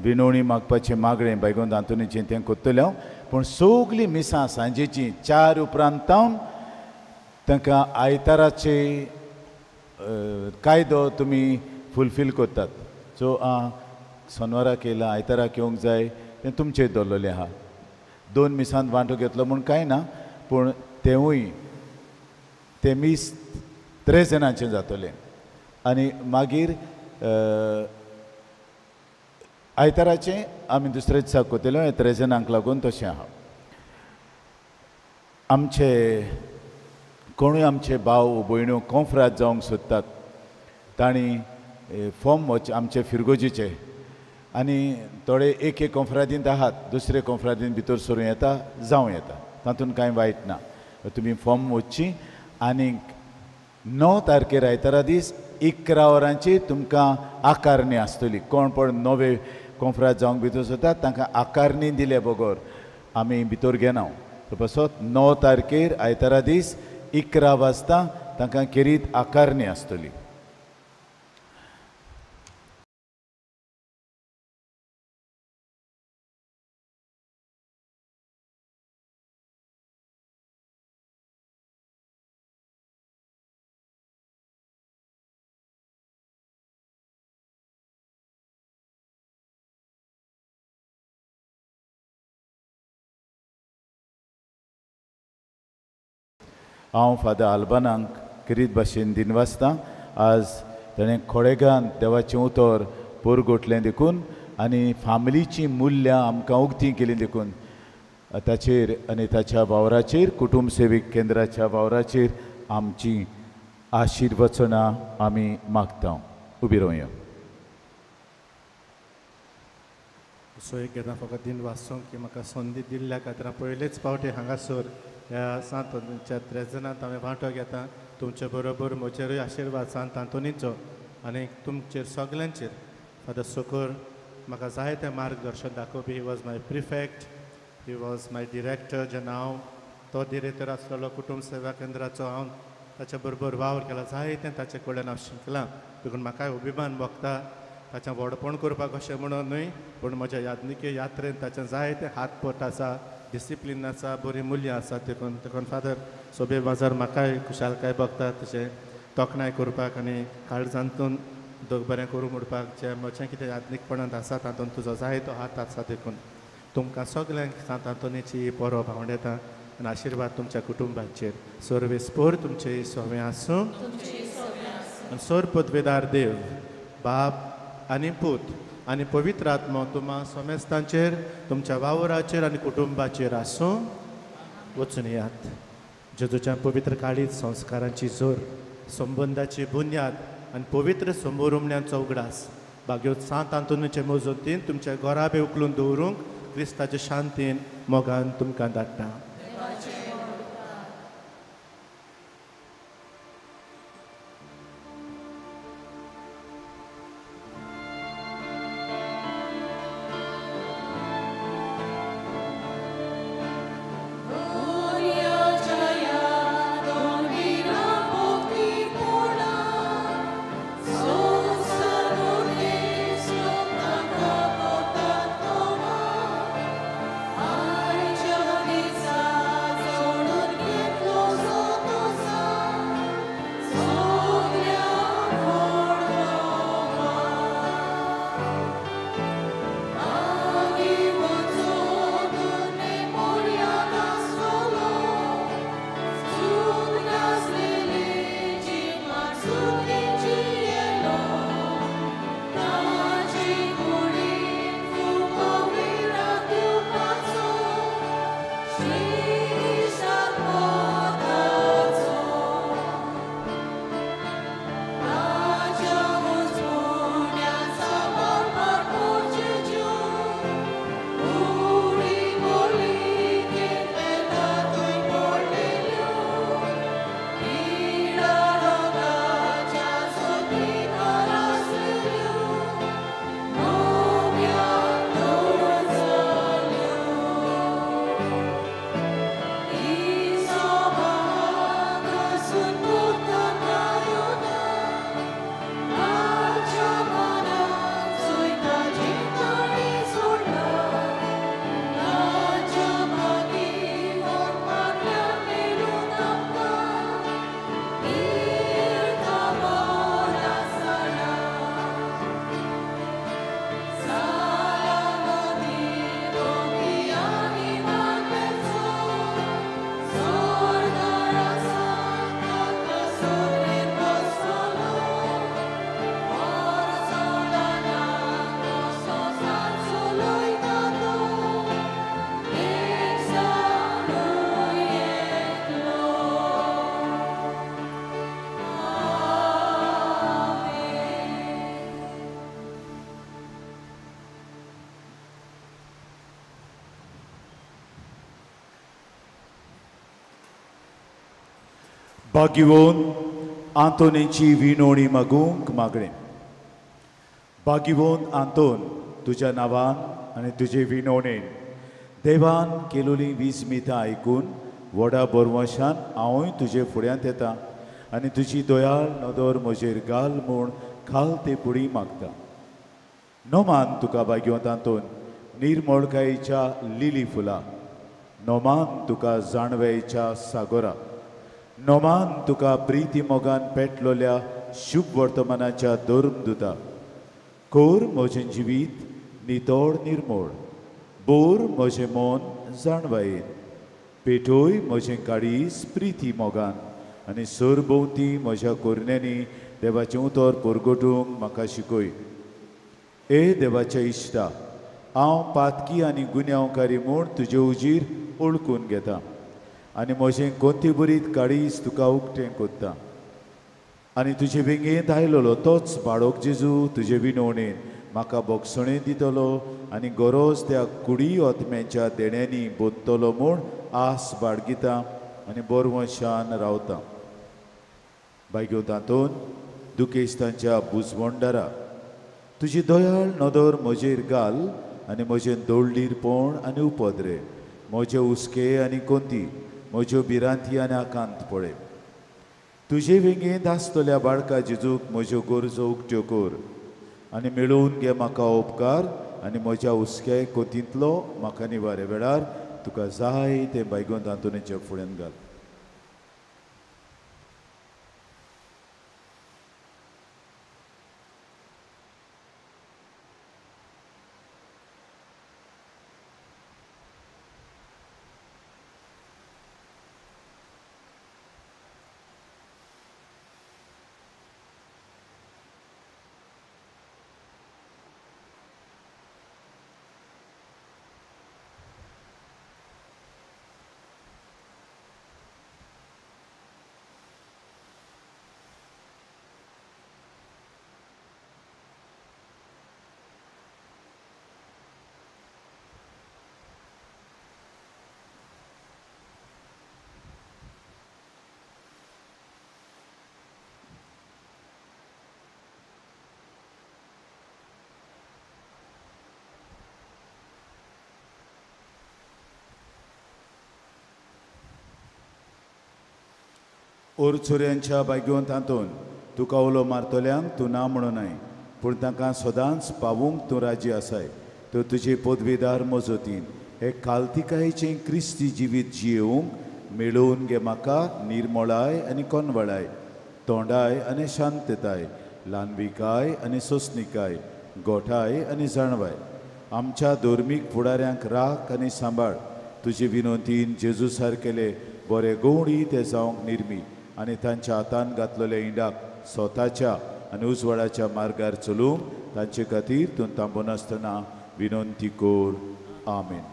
Speaker 2: विनवणी मागपाचें मागणें बायगोंत आंतोनीचें तें करतले. पूण सगलीं मिसां सांजेचीं 4 उपरांत तावन तांकां आयताराचे कायदो तुमी फुलफील करतात. सो सोनवाराक येयला आयताराक येवंक जाय तें तुमचेर दवरलेलें आहा. 2 मिसांत वांटो घेतलो म्हूण कांय ना, पूण तेवूय तें मीस 3 जाणांचें जातलें. आनी मागीर आयताराचें आमी दुसऱ्या दिसा करतले, 3 जाणांक लागून तशें आहा. आमचे कोणूय आमचे भाव भयण्यो कोंफ्राद जावंक सोदतात तांणी फॉर्म वच आमचे फिरगोजीचे आनी थोडे एक एक कोंफ्रादींत आहात, दुसरे कोंफ्रादींत भितर सरूं येता, जावं येता, तातूंत कांय वायट ना. तुमी फॉर्म वचची आनी 9 तारखेर आयतारा दीस 11 वरांचेर तुमकां आकारणी आसतली. कोण पण नवे कोंफ्राद जावंक भितर सरतात तांकां आकारणी दिले बगर आमी भितर घेना. पासत 9 तारखेर आयतारा दीस 11 वाजता तांकां खेरीत आकारणी आसतली. हांव फादर आल्बानाक खेरीत भाशेन दिनवासतां. आज ताणें खोडेगान देवाचें उतर पोरगोटलें देखून आनी फामिलीचीं मुल्यां आमकां उक्तीं केलीं देखून ताचेर आनी ताच्या वावराचेर, कुटुंब सेवीक केंद्राच्या वावराचेर आमची आशिर्वचनां आमी मागता. उबी रावया.
Speaker 3: सो एक घेता फकत दिनवासूंक की म्हाका संदी दिल्ल्या खातीर पयलेच फावटी हांगासर ह्या सांत आंतोनीच्या त्रेजनांत हांवें वांटो घेता. तुमचे बरोबर म्हजेरूय आशिर्वाद सांत आंतोनीचो आनी तुमचेर सगल्यांचेर. फादर सोकोर म्हाका जायतें मार्गदर्शन दाखोवपी. He was my prefect, he was my director. जेन्ना हांव तो डिरेक्टर आसलेलो कुटुंब सेवा केंद्राचो, हांव ताच्या बरोबर वावर केला, जायतें ताचे कडल्यान हांव शिकलां. देखून म्हाकाय अभिमान भोगता ताचें व्हडपण करपाक अशें म्हणून न्हय, पूण म्हज्या यादनिके यात्रेन ताचें जायतें हातपट आसा, डिसिप्लीन आसा, बरीं मुल्यां आसा. देखून देखून फादर सोबे बाजार म्हाकाय खुशालकाय भोगता तशें तोखणाय करपाक आनी काळजांतून दोग बरें करूं म्हणपाक जें म्हजें कितें यादनीकपणांत आसा तातूंत तुजो जायतो हात आसा. देखून तुमकां सगल्यांक सांत आंतोनीची परब हांव येता आनी आशिर्वाद तुमच्या कुटुंबाचेर. सर्वेस्पोर तुमचे सोवें आसूं आनी सोर पदवेदार देव बाप आनी पूत आनी पवित्र आत्मो तुमा समेस्तांचेर, तुमच्या वावराचेर आनी कुटुंबाचेर आसूं. वचून येयात. जेजूच्या पवित्र काळीत संस्कारांची जोर, संबंदाची बुन्याद आनी पवित्र समोरुमण्यांचो उगडास बागेवत सांत आंतोनीचे मजतीन तुमच्या घराबे उखलून दवरूंक क्रिस्ताचे शांतीन मोगान तुमकां धाडटा.
Speaker 2: भाग्यवंत आंतोनीची विनोणी मागूंक मागणें. भाग्यवंत आंतोन, तुज्या नांवान आनी तुजे विनोणेन देवान केलोली विस्मितां आयकून व्हडा बरवशान हांवूय तुजे फुड्यांत येता आनी तुजी दयाळ नदर म्हजेर घाल म्हूण खाल ते पुडी मागता. नोमान तुका भाग्यवंत आंतोन निर्मळकायेच्या लिली फुलां, नोमान तुका जाणवयेच्या सागोरा, नोमान तुका प्रिती मोगान पेटलोल्या शुभ वर्तमानाच्या धर्मदुता. कोर म्हजें जिवीत नितळ निर्मळ, बोर म्हजें मन जाणवायेन, पेटोय म्हजें काळीज प्रिती मोगान आनी सरभोंवती म्हज्या कोरण्यांनी देवाचें उतर परगटूंक म्हाका शिकय. ए देवाच्या इश्टा, हांव पातकी आनी गुन्यांवकारी म्हूण तुजे उजीर ओळखून घेता आनी म्हजें कोंतीबरीत काळीज तुका उक्तें कोत्ता आनी तुजे वेंगेंत आयलोलो तोच बाळक जेजू तुजे विनवणेन म्हाका बोगसणें दितलो आनी गरज त्या कुडी आत्म्याच्या देण्यांनी बोत्तलो म्हूण आस बाळगिता आनी बरवंशान रावता. बायग्यो तातूंत दुखेस्तांच्या बुजवंडारा तुजी दयाळ नदर म्हजेर घाल आनी म्हजें दोळडीरपण आनी उपद्रे, म्हजे हुस्के आनी कोंती, म्हज्यो भिरांती आनी आकांत पळय. तुजे वेंगेंत आसतल्या बाळका जेजूक म्हज्यो गरजो उक्त्यो कर आनी मेळोवन घे म्हाका उपकार आनी म्हज्या हुस्के कोतींतलो म्हाका निवारे वेळार तुका जाय तें बायगोन आंतोनीच्या फुड्यान घाल. ओरचुऱ्यांच्या बायगोन तातूंत तुका उलो मारतल्यांक तूं ना म्हणूनय, पूण तांकां सदांच पावूंक तूं राजी आसाय. तर तुजे पदवीदार मजतीन हे कालतिकायेचें क्रिस्ती जिवीत जियेवंक मेळोवन घे म्हाका निर्मळाय आनी कोनवळाय, तोंडाय आनी शांतताय, ल्हानविकाय आनी सोंसणिकाय, गोठाय आनी जाणवाय. आमच्या धर्मीक फुडाऱ्यांक राख आनी सांबाळ. तुजे विनोतीन जेजू सारकेले बरे गवणी ते जावंक निर्मी आनी तांच्या हातान घातलेल्या इंडाक स्वताच्या आनी उजवाडाच्या मार्गार चलूंक तांचे खातीर तूं थांबनासतना विनंती कर. आमेन.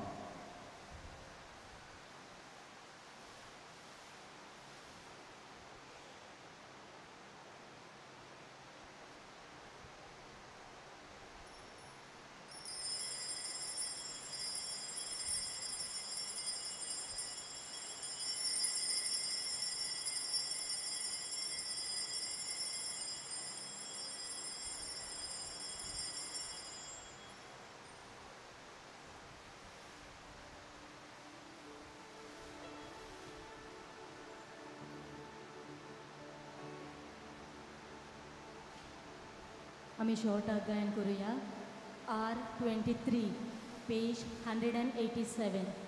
Speaker 8: आमी शॉर्टाक गायन करुया. R 23 page 187.